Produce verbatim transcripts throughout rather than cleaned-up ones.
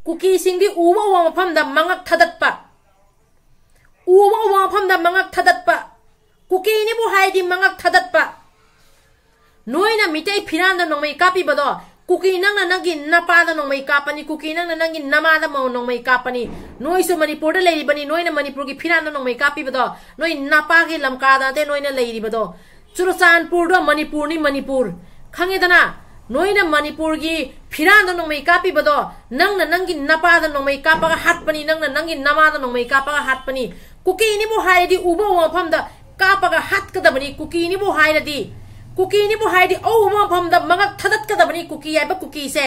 ꯀꯨꯀꯤꯁꯤꯡꯗꯤ ꯎꯕ ꯎꯕ ꯃꯐꯝꯗ ꯃꯉꯛ ꯊꯥꯗꯠꯄ, ꯎꯕ ꯎꯕ ꯃꯐꯝꯗ ꯃꯉꯛ ꯊꯥꯗꯠꯄ, ꯀꯨꯀꯤꯅꯤꯕꯨ ꯍꯥꯏꯔꯗꯤ ꯃꯉꯛ ꯊꯥꯗꯠꯄ꯫ ꯅꯣꯏꯅ ꯃꯤꯇꯩ ꯐꯤꯔꯥꯟꯗ ꯅꯣꯡꯃꯩ ꯀꯥꯞꯄꯤꯕꯗꯣ, ꯀꯨꯀꯤ ꯅꯪꯅ ꯅꯪꯒꯤ ꯅꯄꯥꯗ ꯅꯣꯡꯃꯩ ꯀꯥꯞꯄꯅꯤ, ꯀꯨꯀꯤ ꯅꯪꯅ ꯅꯪꯒꯤ ꯅꯃꯥꯗ ꯃ-, ꯅꯣꯡꯃꯩ ꯀꯥꯞꯄꯅꯤ꯫ ꯅꯣꯏꯁꯨ ꯃꯅꯤꯄꯨꯔꯗ ꯂꯩꯔꯤꯕꯅꯤ, ꯅꯣꯏꯅ ꯃꯅꯤꯄꯨꯔꯒꯤ ꯐꯤꯔꯥꯟꯗ ꯅꯣꯡꯃꯩ ꯀꯥꯞꯄꯤꯕꯗꯣ, ꯅꯣꯏ ꯅꯄꯥꯒꯤ ꯂꯝꯀꯥꯗ ꯅꯠꯇꯦ ꯅꯣꯏꯅ ꯂꯩꯔꯤꯕꯗꯣ꯫ ꯆꯨꯔꯆꯥꯟꯄꯨꯔꯗꯣ ꯃꯅꯤꯄꯨꯔꯅꯤ, ꯃꯅꯤꯄꯨꯔ꯫ ꯈꯪꯉꯦꯗꯅ? ꯅꯣꯏꯅ ꯃꯅꯤꯄꯨꯔꯒꯤ ꯐꯤꯔꯥꯟꯗ ꯅꯣꯡꯃꯩ ꯀꯥꯞꯄꯤꯕꯗꯣ, ꯅꯪꯅ ꯅꯪꯒꯤ ꯅꯄꯥꯗ ꯅꯣꯡꯃꯩ ꯀꯥꯞꯄꯒ ꯍꯥꯠꯄꯅꯤ, ꯅꯪꯅ ꯅꯪꯒꯤ ꯅꯃꯥꯗ ꯅꯣꯡꯃꯩ ꯀꯥꯞꯄꯒ ꯍꯥꯠꯄꯅꯤ꯫ ꯀꯨꯀꯤꯅꯤꯕꯨ ꯍꯥꯏꯔꯗꯤ ꯎꯕ ꯎꯕ ꯃꯐꯝꯗ ꯀꯥꯞꯄꯒ ꯍꯥꯠꯀꯗꯕꯅꯤ, ꯀꯨꯀꯤꯅꯤꯕꯨ ꯍꯥꯏꯔꯗꯤ꯫ ꯀꯨꯀꯤꯅꯤꯕꯨ ꯍꯥꯏꯔꯗꯤ ꯑꯎꯕ ꯃꯐꯝꯗ ꯃꯉꯛ ꯊꯥꯗꯠꯀꯗꯕꯅꯤ, ꯀꯨꯀꯤ ꯍꯥꯏꯕ ꯀꯨꯀꯤꯁꯦ꯫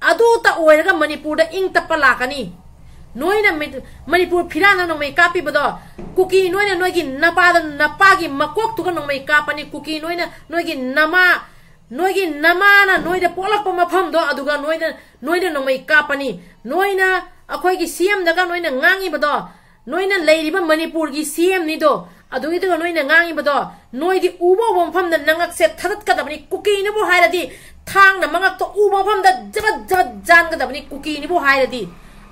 ꯑꯗꯨꯇ ꯑꯣꯏꯔꯒ ꯃꯅꯤꯄꯨꯔꯗ ꯏꯪ ꯇꯞꯄ ꯂꯥꯛꯀꯅꯤ꯫ ꯅꯣꯏꯅ ꯃꯤ-, ꯃꯅꯤꯄꯨꯔ ꯐꯤꯔꯥꯟꯅ ꯅꯣꯡꯃꯩ ꯀꯥꯞꯄꯤꯕꯗꯣ, ꯀꯨꯀꯤ ꯅꯣꯏꯅ ꯅꯣꯏꯒꯤ ꯅꯄꯥꯗ, ꯅꯄꯥꯒꯤ ꯃꯀꯣꯛꯇꯨꯒ ꯅꯣꯡꯃꯩ ꯀꯥꯞꯄꯅꯤ, ꯀꯨꯀꯤ ꯅꯣꯏꯅ ꯅꯣꯏꯒꯤ ꯅꯃꯥ, ꯅꯣꯏꯒꯤ ꯅꯃꯥꯅ ꯅꯣꯏꯗ ꯄꯣꯛꯂꯛꯄ ꯃꯐꯝꯗꯣ ꯑꯗꯨꯒ ꯅꯣꯏꯅ, ꯅꯣꯏꯅ ꯅꯣꯡꯃꯩ ꯀꯥꯞꯄꯅꯤ꯫ ꯅꯣꯏꯅ ꯑꯩꯈꯣꯏꯒꯤ ꯁꯤ ꯑꯦꯝꯗꯒ ꯅꯣꯏꯅ ꯉꯥꯡꯉꯤꯕꯗꯣ, ꯅꯣꯏꯅ ꯂꯩꯔꯤꯕ ꯃꯅꯤꯄꯨꯔꯒꯤ ꯁꯤ ꯑꯦꯝꯅꯤꯗꯣ, ꯑꯗꯨꯒꯤꯗꯨꯒ ꯅꯣꯏꯅ ꯉꯥꯡꯉꯤꯕꯗꯣ, ꯅꯣꯏꯗꯤ ꯎꯕ ꯎꯕ ꯃꯐꯝꯗ ꯅꯉꯛꯁꯦ ꯊꯥꯗꯠꯀꯗꯕꯅꯤ꯫ ꯀꯨꯀꯤꯅꯤꯕꯨ ꯍꯥꯏꯔꯗꯤ ꯊꯥꯡꯅ ꯃꯉꯛꯇ ꯎꯕ ꯃꯐꯝꯗ ꯖꯒꯠ ꯖꯒꯠ ꯖꯥꯟꯒꯗꯕꯅꯤ, ꯀꯨꯀꯤꯅꯤꯕꯨ ꯍꯥꯏꯔꯗꯤ꯫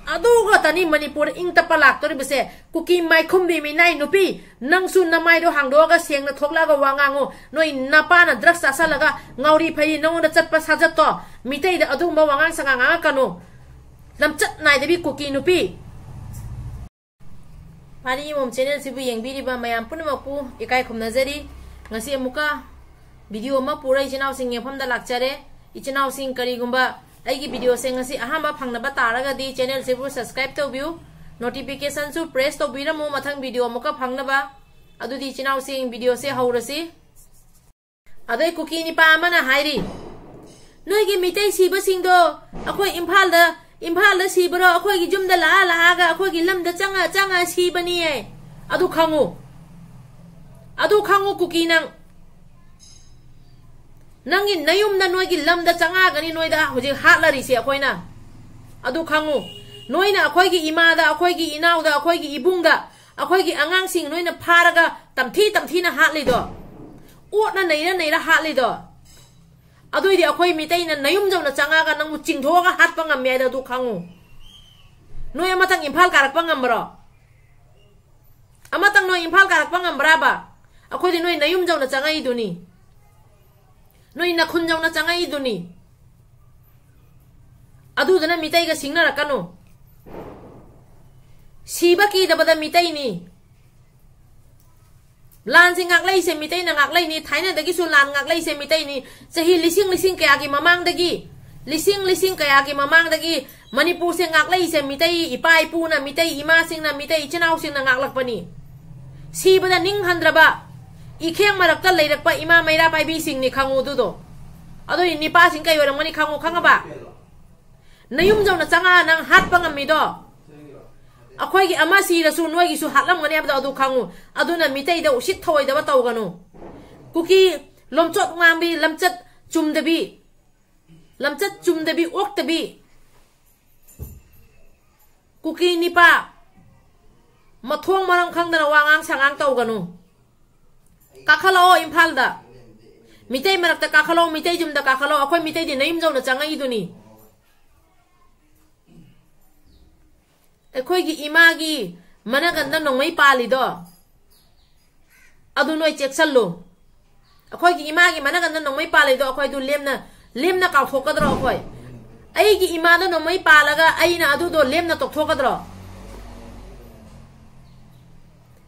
ꯑꯗꯨ ꯈꯛꯇꯅꯤ ꯃꯅꯤꯄꯨꯔꯗ ꯏꯪ ꯇꯞꯄ ꯂꯥꯛꯇꯣꯔꯤꯕꯁꯦ꯫ ꯀꯨꯀꯤ ꯃꯥꯏꯈꯨꯝꯕꯤ ꯃꯤꯅꯥꯏ ꯅꯨꯄꯤ, ꯅꯪꯁꯨ ꯅꯃꯥꯏꯗꯣ ꯍꯥꯡꯗꯣꯛꯑꯒ ꯁꯦꯡꯅ ꯊꯣꯛꯂꯛꯑꯒ ꯋꯥ ꯉꯥꯡꯉꯨ꯫ ꯅꯣꯏ ꯅꯄꯥꯅ ꯗ꯭ꯔꯒꯁ ꯆꯥꯁꯜꯂꯒ ꯉꯥꯎꯔꯤ ꯐꯩꯔꯤ ꯅꯉꯣꯟꯗ ꯆꯠꯄ ꯁꯥꯖꯠꯇꯣ, ꯃꯤꯇꯩꯗ ꯑꯗꯨꯒꯨꯝꯕ ꯋꯥꯉꯥꯡ ꯁꯉꯥꯡ ꯉꯥꯡꯉꯛꯀꯅꯨ꯫ ꯂꯝꯆꯠ ꯅꯥꯏꯗꯕꯤ ꯀꯨꯀꯤ ꯅꯨꯄꯤ꯫ ꯄꯥꯔꯤ ꯃꯣꯝ ꯆꯦꯅꯦꯜꯁꯤꯕꯨ ꯌꯦꯡꯕꯤꯔꯤꯕ ꯃꯌꯥꯝ ꯄꯨꯝꯅꯃꯛꯄꯨ ꯏꯀꯥꯏ ꯈꯨꯝꯅꯖꯔꯤ꯫ ꯉꯁꯤ ꯑꯃꯨꯛꯀ ꯚꯤꯗꯤꯑꯣ ꯑꯃ ꯄꯨꯔ ꯏꯆꯤꯟ ꯏꯅꯥꯎꯁꯤꯡ ꯌꯦꯡꯐꯝꯗ ꯂꯥꯛꯆꯔꯦ꯫ ꯏꯆꯤꯟ ꯏꯅꯥꯎꯁꯤꯡ, ꯀꯔꯤꯒꯨꯝꯕ ꯑꯩꯒꯤ ꯚꯤꯗꯤꯑꯣꯁꯦ ꯉꯁꯤ ꯑꯍꯥꯟꯕ ꯐꯪꯅꯕ ꯇꯥꯔꯒꯗꯤ ꯆꯦꯅꯦꯜꯁꯤꯕꯨ ꯁꯕꯁꯀ꯭ꯔꯥꯏꯕ ꯇꯧꯕꯤꯌꯨ, ꯅꯣꯇꯤꯐꯤꯀꯦꯁꯟꯁꯨ ꯄ꯭ꯔꯦꯁ ꯇꯧꯕꯤꯔꯝꯃꯨ ꯃꯊꯪ ꯚꯤꯗꯤꯑꯣ ꯑꯃꯨꯛꯀ ꯐꯪꯅꯕ꯫ ꯑꯗꯨꯗꯤ ꯏꯆꯤꯟ ꯏꯅꯥꯎꯁꯤꯡ, ꯚꯤꯗꯤꯑꯣꯁꯦ ꯍꯧꯔꯁꯤ꯫ ꯑꯗꯩ ꯀꯨꯀꯤ ꯅꯤꯄꯥ ꯑꯃꯅ ꯍꯥꯏꯔꯤ, "ꯅꯣꯏꯒꯤ ꯃꯤꯇꯩ ꯁꯤꯕꯁꯤꯡꯗꯣ ꯑꯩꯈꯣꯏ ꯏꯝꯐꯥꯜꯗ, ꯏꯝꯐꯥꯜꯗ ꯁꯤꯕ꯭ꯔꯣ? ꯑꯩꯈꯣꯏꯒꯤ ꯌꯨꯝꯗ ꯂꯥꯛꯑ ꯂꯥꯛꯑꯒ ꯑꯩꯈꯣꯏꯒꯤ ꯂꯝꯗ ꯆꯪꯉ ꯆꯪꯉ ꯁꯤꯕꯅꯤꯌꯦ꯫ ꯑꯗꯨ ꯈꯪꯉꯨ, ꯑꯗꯨ ꯈꯪꯉꯨ ꯀꯨꯀꯤ ꯅꯪ꯫ ꯅꯪꯒꯤ ꯅꯌꯨꯝꯗ, ꯅꯣꯏꯒꯤ ꯂꯝꯗ ꯆꯪꯉꯛꯑꯒꯅꯤ ꯅꯣꯏꯗ ꯍꯧꯖꯤꯛ ꯍꯥꯠꯂꯔꯤꯁꯦ ꯑꯩꯈꯣꯏꯅ꯫ ꯑꯗꯨ ꯈꯪꯉꯨ, ꯅꯣꯏꯅ ꯑꯩꯈꯣꯏꯒꯤ ꯏꯃꯥꯗ, ꯑꯩꯈꯣꯏꯒꯤ ꯏꯅꯥꯎꯗ, ꯑꯩꯈꯣꯏꯒꯤ ꯏꯕꯨꯡꯗ, ꯑꯩꯈꯣꯏꯒꯤ ꯑꯉꯥꯡꯁꯤꯡ ꯅꯣꯏꯅ ꯐꯥꯔꯒ ꯇꯝꯊꯤ ꯇꯝꯊꯤꯅ ꯍꯥꯠꯂꯤꯗꯣ, ꯑꯣꯠꯅ ꯅꯩꯔ ꯅꯩꯔ ꯍꯥꯠꯂꯤꯗꯣ, ꯑꯗꯨꯏꯗꯤ ꯑꯩꯈꯣꯏ ꯃꯤꯇꯩꯅ ꯅꯌꯨꯝ ꯌꯧꯅ ꯆꯪꯉꯛꯑꯒ ꯅꯪꯕꯨ ꯆꯤꯡꯊꯣꯛꯑꯒ ꯍꯥꯠꯄ ꯉꯝꯃꯦ ꯍꯥꯏꯗꯣ ꯑꯗꯨ ꯈꯪꯉꯨ꯫ ꯅꯣꯏ ꯑꯃꯇꯪ ꯏꯝꯐꯥꯜ ꯀꯥꯔꯛꯄ ꯉꯝꯕ꯭ꯔꯣ? ꯑꯃꯇꯪ ꯅꯣꯏ ꯏꯝꯐꯥꯜ ꯀꯥꯔꯛꯄ ꯉꯝꯕ꯭ꯔꯥꯕ? ꯑꯩꯈꯣꯏꯗꯤ ꯅꯣꯏ ꯅꯌꯨꯝ ꯌꯧꯅ ꯆꯪꯉꯛꯏꯗꯨꯅꯤ, ꯅꯣꯏ ꯅꯈꯨꯟ ꯌꯧꯅ ꯆꯪꯉꯛꯏꯗꯨꯅꯤ꯫ ꯑꯗꯨꯗꯨꯅ ꯃꯤꯇꯩꯒ ꯁꯤꯡꯅꯔꯛꯀꯅꯨ꯫ ꯁꯤꯕ ꯀꯤꯗꯕꯗ ꯃꯤꯇꯩꯅꯤ꯫ ꯂꯥꯟꯁꯦ ꯉꯥꯛꯂꯛꯏꯁꯦ ꯃꯤꯇꯩꯅ ꯉꯥꯛꯂꯛꯏꯅꯤ꯫ ꯊꯥꯏꯅꯗꯒꯤꯁꯨ ꯂꯥꯟ ꯉꯥꯛꯂꯛꯏꯁꯦ ꯃꯤꯇꯩꯅꯤ꯫ ꯆꯍꯤ ꯂꯤꯁꯤꯡ ꯂꯤꯁꯤꯡ ꯀꯌꯥꯒꯤ ꯃꯃꯥꯡꯗꯒꯤ, ꯂꯤꯁꯤꯡ ꯂꯤꯁꯤꯡ ꯀꯌꯥꯒꯤ ꯃꯃꯥꯡꯗꯒꯤ ꯃꯅꯤꯄꯨꯔꯁꯦ ꯉꯥꯛꯂꯛꯏꯁꯦ ꯃꯤꯇꯩ ꯏꯄꯥ ꯏꯄꯨꯅ, ꯃꯤꯇꯩ ꯏꯃꯥꯁꯤꯡꯅ, ꯃꯤꯇꯩ ꯏꯆꯤꯟ ꯏꯅꯥꯎꯁꯤꯡꯅ ꯉꯥꯛꯂꯛꯄꯅꯤ꯫ ꯁꯤꯕꯗ ꯅꯤꯡ ꯍꯟꯗ꯭ꯔꯕ ꯏꯈꯦꯡ ꯃꯔꯛꯇ ꯂꯩꯔꯛꯄ ꯏꯃꯥ ꯃꯩꯔꯥ ꯄꯥꯏꯕꯤꯁꯤꯡꯅꯤ, ꯈꯪꯉꯨ ꯑꯗꯨꯗꯣ꯫ ꯑꯗꯨꯏ ꯅꯤꯄꯥꯁꯤꯡ ꯀꯩ ꯑꯣꯏꯔꯝꯒꯅꯤ, ꯈꯪꯉꯨ, ꯈꯪꯉꯕ? ꯅꯌꯨꯝ ꯌꯧꯅ ꯆꯪꯉꯛꯑ ꯅꯪ ꯍꯥꯠꯄ ꯉꯝꯃꯤꯗꯣ꯫ ꯑꯩꯈꯣꯏꯒꯤ ꯑꯃ ꯁꯤꯔꯁꯨ ꯅꯣꯏꯒꯤꯁꯨ ꯍꯥꯠꯂꯝꯒꯅꯤ ꯍꯥꯏꯕꯗꯣ ꯑꯗꯨ ꯈꯪꯉꯨ꯫ ꯑꯗꯨꯅ ꯃꯤꯇꯩꯗ ꯎꯁꯤꯠ ꯊꯑꯣꯏꯗꯕ ꯇꯧꯒꯅꯨ꯫ ꯀꯨꯀꯤ ꯂꯣꯝꯆꯠ ꯉꯥꯡꯕꯤ, ꯂꯝꯆꯠ ꯆꯨꯝꯗꯕꯤ, ꯂꯝꯆꯠ ꯆꯨꯝꯗꯕꯤ, ꯑꯣꯛꯇꯕꯤ, ꯀꯨꯀꯤ ꯅꯤꯄꯥ ꯃꯊꯣꯡ ꯃꯔꯝ ꯈꯪꯗꯅ ꯋꯥꯉꯥꯡ ꯁꯉꯥꯡ ꯇꯧꯒꯅꯨ꯫ ꯀꯥꯈꯠꯂꯛꯑꯣ ꯏꯝꯐꯥꯜꯗ, ꯃꯤꯇꯩ ꯃꯔꯛꯇ ꯀꯥꯈꯠꯂꯛꯑꯣ, ꯃꯤꯇꯩ ꯌꯨꯝꯗ ꯀꯥꯈꯠꯂꯛꯑꯣ꯫ ꯑꯩꯈꯣꯏ ꯃꯤꯇꯩꯗꯤ ꯅꯌꯨꯝ ꯌꯧꯅ ꯆꯪꯉꯛꯏꯗꯨꯅꯤ꯫ ꯑꯩꯈꯣꯏꯒꯤ ꯏꯃꯥꯒꯤ ꯃꯅꯒꯟꯗ ꯅꯣꯡꯃꯩ ꯄꯥꯜꯂꯤꯗꯣ, ꯑꯗꯨ ꯅꯣꯏ ꯆꯦꯛꯁꯜꯂꯨ꯫ ꯑꯩꯈꯣꯏꯒꯤ ꯏꯃꯥꯒꯤ ꯃꯅꯒꯟꯗ ꯅꯣꯡꯃꯩ ꯄꯥꯜꯂꯤꯗꯣ ꯑꯩꯈꯣꯏ ꯑꯗꯨ ꯂꯦꯝꯅ, ꯂꯦꯝꯅ ꯀꯥꯎꯊꯣꯛꯀꯗ꯭ꯔꯣ? ꯑꯩꯈꯣꯏ, ꯑꯩꯒꯤ ꯏꯃꯥꯗ ꯅꯣꯡꯃꯩ ꯄꯥꯜꯂꯒ ꯑꯩꯅ ꯑꯗꯨꯗꯣ ꯂꯦꯝꯅ ꯇꯣꯛꯊꯣꯛꯀꯗ꯭ꯔꯣ?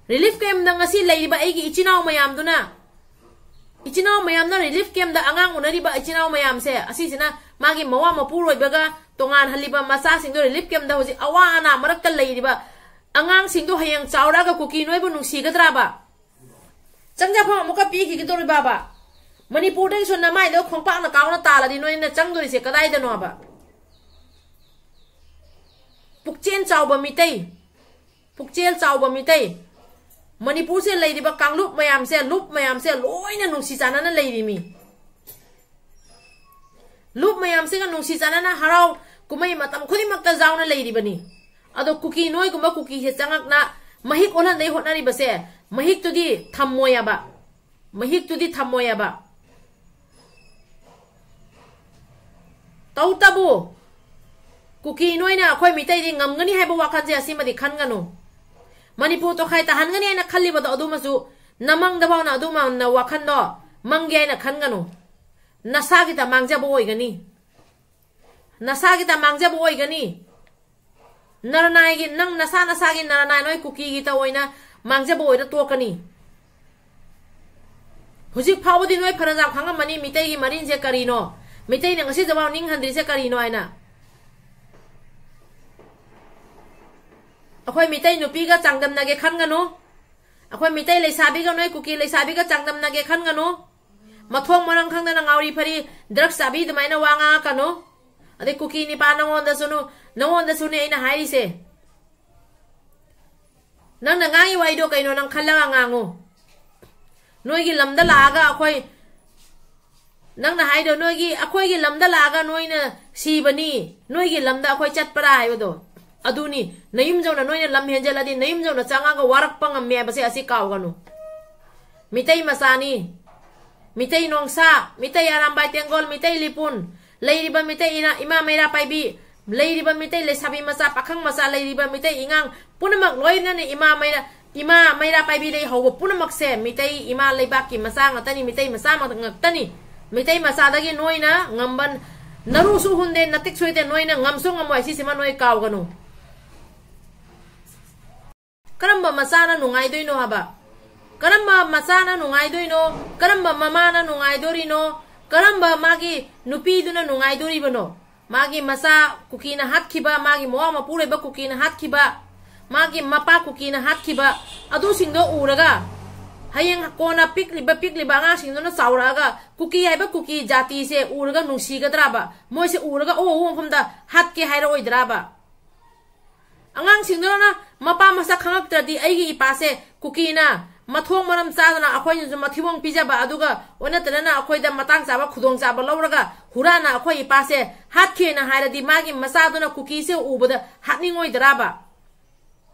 ꯔꯤꯂꯤꯐ ꯀꯦꯝꯗ ꯉꯁꯤ ꯂꯩꯔꯤꯕ ꯑꯩꯒꯤ ꯏꯆꯤꯟ ꯏꯅꯥꯎ ꯃꯌꯥꯝꯗꯨꯅ, ꯏꯆꯤꯟ ꯏꯅꯥꯎ ꯃꯌꯥꯝꯅ ꯔꯤꯂꯤꯐ ꯀꯦꯝꯗ ꯑꯉꯥꯡ ꯎꯅꯔꯤꯕ ꯏꯆꯤꯟ ꯏꯅꯥꯎ ꯃꯌꯥꯝꯁꯦ, ꯑꯁꯤꯁꯤꯅ ꯃꯥꯒꯤ ꯃꯋꯥ ꯃꯄꯨꯔꯣꯏꯕꯒ ꯇꯣꯉꯥꯟꯍꯜꯂꯤꯕ ꯃꯆꯥꯁꯤꯡꯗꯣ, ꯔꯤꯂꯤꯐ ꯀꯦꯝꯗ ꯍꯧꯖꯤꯛ ꯑꯋꯥ ꯑꯅꯥ ꯃꯔꯛꯇ ꯂꯩꯔꯤꯕ ꯑꯉꯥꯡꯁꯤꯡꯗꯣ ꯍꯌꯦꯡ ꯆꯥꯎꯔꯛꯑꯒ ꯀꯨꯀꯤ ꯅꯣꯏꯕꯨ ꯅꯨꯡꯁꯤꯒꯗ꯭ꯔꯕ? ꯆꯪꯖꯐꯝ ꯑꯃꯨꯛꯀ ꯄꯤꯈꯤꯒꯗꯧꯔꯤꯕꯕ? ꯃꯅꯤꯄꯨꯔꯗꯒꯤꯁꯨ ꯅꯃꯥꯏꯗꯣ ꯈꯣꯡꯄꯥꯛꯅ ꯀꯥꯎꯅ ꯇꯥꯜꯂꯗꯤ ꯅꯣꯏꯅ ꯆꯪꯗꯣꯔꯤꯁꯦ ꯀꯗꯥꯏꯗꯅꯣꯕ? ꯄꯨꯛꯆꯦꯜ ꯆꯥꯎꯕ ꯃꯤꯇꯩ, ꯄꯨꯛꯆꯦꯜ ꯆꯥꯎꯕ ꯃꯤꯇꯩ, ꯃꯅꯤꯄꯨꯔꯁꯦ ꯂꯩꯔꯤꯕ ꯀꯥꯡꯂꯨꯞ ꯃꯌꯥꯝꯁꯦ, ꯂꯨꯞ ꯃꯌꯥꯝꯁꯦ ꯂꯣꯏꯅ ꯅꯨꯡꯁꯤ ꯆꯥꯟꯅꯅ ꯂꯩꯔꯤꯃꯤ꯫ ꯂꯨꯞ ꯃꯌꯥꯝꯁꯤꯒ ꯅꯨꯡꯁꯤ ꯆꯥꯟꯅꯅ ꯍꯔꯥꯎ ꯀꯨꯝꯍꯩ ꯃꯇꯝ ꯈꯨꯗꯤꯡꯃꯛꯇ ꯌꯥꯎꯅ ꯂꯩꯔꯤꯕꯅꯤ꯫ ꯑꯗꯣ ꯀꯨꯀꯤ ꯅꯣꯏꯒꯨꯝꯕ ꯀꯨꯀꯤꯁꯦ ꯆꯪꯉꯛꯅ ꯃꯍꯤꯛ ꯑꯣꯜꯍꯟꯅꯕ ꯍꯣꯠꯅꯔꯤꯕꯁꯦ, ꯃꯍꯤꯛꯇꯨꯗꯤ ꯊꯝꯃꯣꯏ ꯍꯥꯏꯕ, ꯃꯍꯤꯛꯇꯨꯗꯤ ꯊꯝꯃꯣꯏ ꯍꯥꯏꯕ꯫ ꯇꯧꯇꯕꯨ, ꯀꯨꯀꯤ ꯅꯣꯏꯅ ꯑꯩꯈꯣꯏ ꯃꯤꯇꯩꯗꯤ ꯉꯝꯒꯅꯤ ꯍꯥꯏꯕ ꯋꯥꯈꯜꯁꯦ ꯑꯁꯤꯃꯗꯤ ꯈꯟꯒꯅꯨ꯫ ꯃꯅꯤꯄꯨꯔ ꯇꯣꯈꯥꯏ ꯇꯥꯍꯟꯒꯅꯤ ꯍꯥꯏꯅ ꯈꯜꯂꯤꯕꯗꯣ ꯑꯗꯨꯃꯁꯨ ꯅꯃꯪꯗꯐꯥꯎꯅ ꯑꯗꯨꯃꯥꯏꯅ ꯋꯥꯈꯜꯗꯣ ꯃꯪꯒꯦ ꯍꯥꯏꯅ ꯈꯟꯒꯅꯨ꯫ ꯅꯁꯥꯒꯤꯗ ꯃꯥꯡꯖꯕ ꯑꯣꯏꯒꯅꯤ꯫ ꯅꯁꯥꯒꯤꯗ ꯃꯥꯡꯖꯕ ꯑꯣꯏꯒꯅꯤ꯫ ꯅꯔꯅꯥꯏꯒꯤ, ꯅꯪ ꯅꯁꯥ ꯅꯁꯥꯒꯤ ꯅꯔꯅꯥꯏ ꯅꯣꯏ ꯀꯨꯀꯤꯒꯤꯇ ꯑꯣꯏꯅ ꯃꯥꯡꯖꯕ ꯑꯣꯏꯔ ꯇꯣꯛꯀꯅꯤ꯫ ꯍꯧꯖꯤꯛ ꯐꯥꯎꯕꯗꯤ ꯅꯣꯏ ꯐꯅꯌꯥꯝ ꯈꯪꯉꯝꯃꯅꯤ ꯃꯤꯇꯩꯒꯤ ꯃꯔꯤꯟꯁꯦ ꯀꯔꯤꯅꯣ, ꯃꯤꯇꯩꯅ ꯉꯁꯤꯗꯐꯥꯎ ꯅꯤꯡꯍꯟꯗ꯭ꯔꯤꯁꯦ ꯀꯔꯤꯅꯣ ꯍꯥꯏꯅ꯫ ꯑꯩꯈꯣꯏ ꯃꯤꯇꯩ ꯅꯨꯄꯤꯒ ꯆꯥꯡꯗꯝꯅꯒꯦ ꯈꯟꯒꯅꯨ꯫ ꯑꯩꯈꯣꯏ ꯃꯤꯇꯩ ꯂꯩꯁꯥꯕꯤꯒ ꯅꯣꯏ ꯀꯨꯀꯤ ꯂꯩꯁꯥꯕꯤꯒ ꯆꯥꯡꯗꯝꯅꯒꯦ ꯈꯟꯒꯅꯨ꯫ ꯃꯊꯣꯡ ꯃꯔꯝ ꯈꯪꯗꯅ ꯉꯥꯎꯔꯤ ꯐꯔꯤ ꯗ꯭ꯔꯒꯁ ꯆꯥꯕꯤ ꯑꯗꯨꯃꯥꯏꯅ ꯋꯥ ꯉꯥꯡꯉꯛꯀꯅꯨ꯫ ꯑꯗꯩ ꯀꯨꯀꯤ ꯅꯤꯄꯥ ꯅꯉꯣꯟꯗꯁꯨꯅꯨ, ꯅꯉꯣꯟꯗꯁꯨꯅꯦ ꯑꯩꯅ ꯍꯥꯏꯔꯤꯁꯦ꯫ ꯅꯪꯅ ꯉꯥꯡꯉꯤ ꯋꯥꯔꯤꯗꯣ ꯀꯩꯅꯣ ꯅꯪ ꯈꯜꯂꯒ ꯉꯥꯡꯉꯨ꯫ ꯅꯣꯏꯒꯤ ꯂꯝꯗ ꯂꯥꯛꯑꯒ ꯑꯩꯈꯣꯏ, ꯅꯪꯅ ꯍꯥꯏꯗꯣ ꯅꯣꯏꯒꯤ, ꯑꯩꯈꯣꯏꯒꯤ ꯂꯝꯗ ꯂꯥꯛꯑꯒ ꯅꯣꯏꯅ ꯁꯤꯕꯅꯤ, ꯅꯣꯏꯒꯤ ꯂꯝꯗ ꯑꯩꯈꯣꯏ ꯆꯠꯄ꯭ꯔꯥ ꯍꯥꯏꯕꯗꯣ ꯑꯗꯨꯅꯤ꯫ ꯅꯌꯨꯝꯖꯧꯅ ꯅꯣꯏꯅ ꯂꯝ ꯍꯦꯟꯖꯜꯂꯗꯤ ꯅꯌꯨꯝꯖꯧꯅ ꯆꯪꯉꯒ ꯋꯥꯔꯛꯄ ꯉꯝꯃꯦ ꯍꯥꯏꯕꯁꯦ ꯑꯁꯤ ꯀꯥꯎꯒꯅꯨ꯫ ꯃꯤꯇꯩ ꯃꯆꯥꯅꯤ, ꯃꯤꯇꯩ ꯅꯣꯡꯁꯥ, ꯃꯤꯇꯩ ꯑꯔꯥꯝꯕꯥꯏ ꯇꯦꯡꯒꯣꯜ, ꯃꯤꯇꯩ ꯂꯤꯄꯨꯟ, ꯂꯩꯔꯤꯕ ꯃꯤꯇꯩ ꯏꯅꯥ-, ꯏꯃꯥ ꯃꯩꯔꯥ ꯄꯥꯏꯕꯤ, ꯂꯩꯔꯤꯕ ꯃꯤꯇꯩ ꯂꯩꯁꯥꯕꯤ ꯃꯆꯥ, ꯄꯥꯈꯪ ꯃꯆꯥ, ꯂꯩꯔꯤꯕ ꯃꯤꯇꯩ ꯏꯉꯥꯡ ꯄꯨꯝꯅꯃꯛ ꯂꯣꯏꯅꯅ ꯏꯃꯥ ꯃꯩꯔꯥ, ꯏꯃꯥ ꯃꯩꯔꯥ ꯄꯥꯏꯕꯤꯗꯒꯤ ꯍꯧꯕ ꯄꯨꯝꯅꯃꯛꯁꯦ ꯃꯤꯇꯩ ꯏꯃꯥ ꯂꯩꯕꯥꯛꯀꯤ ꯃꯆꯥ ꯉꯥꯛꯇꯅꯤ, ꯃꯤꯇꯩ ꯃꯆꯥ ꯉꯥꯛꯇꯅꯤ꯫ ꯃꯤꯇꯩ ꯃꯆꯥꯗꯒꯤ ꯅꯣꯏꯅ ꯉꯝꯕ ꯅꯔꯨꯁꯨ ꯍꯨꯟꯗꯦ, ꯅꯇꯤꯛꯁꯨ ꯍꯨꯟꯗꯦ, ꯅꯣꯏꯅ ꯉꯝꯁꯨ ꯉꯝꯃꯣꯏ꯫ ꯁꯤꯁꯤꯃ ꯅꯣꯏ ꯀꯥꯎꯒꯅꯨ꯫ ꯀꯔꯝꯕ ꯃꯆꯥꯅ ꯅꯨꯡꯉꯥꯏꯗꯣꯏꯅꯣ ꯍꯥꯏꯕ? ꯀꯔꯝꯕ ꯃꯆꯥꯅ ꯅꯨꯡꯉꯥꯏꯗꯣꯏꯅꯣ? ꯀꯔꯝꯕ ꯃꯃꯥꯅ ꯅꯨꯡꯉꯥꯏꯗꯣꯔꯤꯅꯣ? ꯀꯔꯝꯕ ꯃꯥꯒꯤ ꯅꯨꯄꯤꯗꯨꯅ ꯅꯨꯡꯉꯥꯏꯗꯣꯔꯤꯕꯅꯣ? ꯃꯥꯒꯤ ꯃꯆꯥ ꯀꯨꯀꯤꯅ ꯍꯥꯠꯈꯤꯕ, ꯃꯥꯒꯤ ꯃꯋꯥ ꯃꯄꯨꯔꯣꯏꯕ ꯀꯨꯀꯤꯅ ꯍꯥꯠꯈꯤꯕ, ꯃꯥꯒꯤ ꯃꯄꯥ ꯀꯨꯀꯤꯅ ꯍꯥꯠꯈꯤꯕ, ꯑꯗꯨꯁꯤꯡꯗꯣ ꯎꯔꯒ ꯍꯌꯦꯡ ꯀꯣꯟꯅ ꯄꯤꯛꯂꯤꯕ, ꯄꯤꯛꯂꯤꯕ ꯑꯉꯥꯡꯁꯤꯡꯗꯨꯅ ꯆꯥꯎꯔꯛꯑꯒ ꯀꯨꯀꯤ ꯍꯥꯏꯕ ꯀꯨꯀꯤ ꯖꯥꯇꯤꯁꯦ ꯎꯔꯒ ꯅꯨꯡꯁꯤꯒꯗ꯭ꯔꯕ? ꯃꯣꯏꯁꯦ ꯎꯔꯒ ꯑꯎ ꯑꯎ ꯃꯐꯝꯗ ꯍꯥꯠꯀꯦ ꯍꯥꯏꯔꯛꯑꯣꯏꯗ꯭ꯔꯕ? ꯑꯉꯥꯡꯁꯤꯡꯗꯨꯅ ꯃꯄꯥ ꯃꯁꯛ ꯈꯪꯉꯛꯇ꯭ꯔꯗꯤ ꯑꯩꯒꯤ ꯏꯄꯥꯁꯦ ꯀꯨꯀꯤꯅ ꯃꯊꯣꯡ ꯃꯔꯝ ꯆꯥꯗꯅ ꯑꯩꯈꯣꯏꯅꯁꯨ ꯃꯊꯤꯕꯣꯡ ꯄꯤꯖꯕ, ꯑꯗꯨꯒ ꯑꯣꯟꯅ ꯇꯩꯅꯅ ꯑꯩꯈꯣꯏꯗ ꯃꯇꯥꯡ ꯆꯥꯕ ꯈꯨꯗꯣꯡꯆꯥꯕ ꯂꯧꯔꯒ ꯍꯨꯔꯥꯟꯅ ꯑꯩꯈꯣꯏ ꯏꯄꯥꯁꯦ ꯍꯥꯠꯈꯤꯅ ꯍꯥꯏꯔꯗꯤ ꯃꯥꯒꯤ ꯃꯆꯥꯗꯨꯅ ꯀꯨꯀꯤꯁꯦ ꯎꯕꯗ ꯍꯥꯠꯅꯤꯡꯉꯣꯏꯗ꯭ꯔꯕ?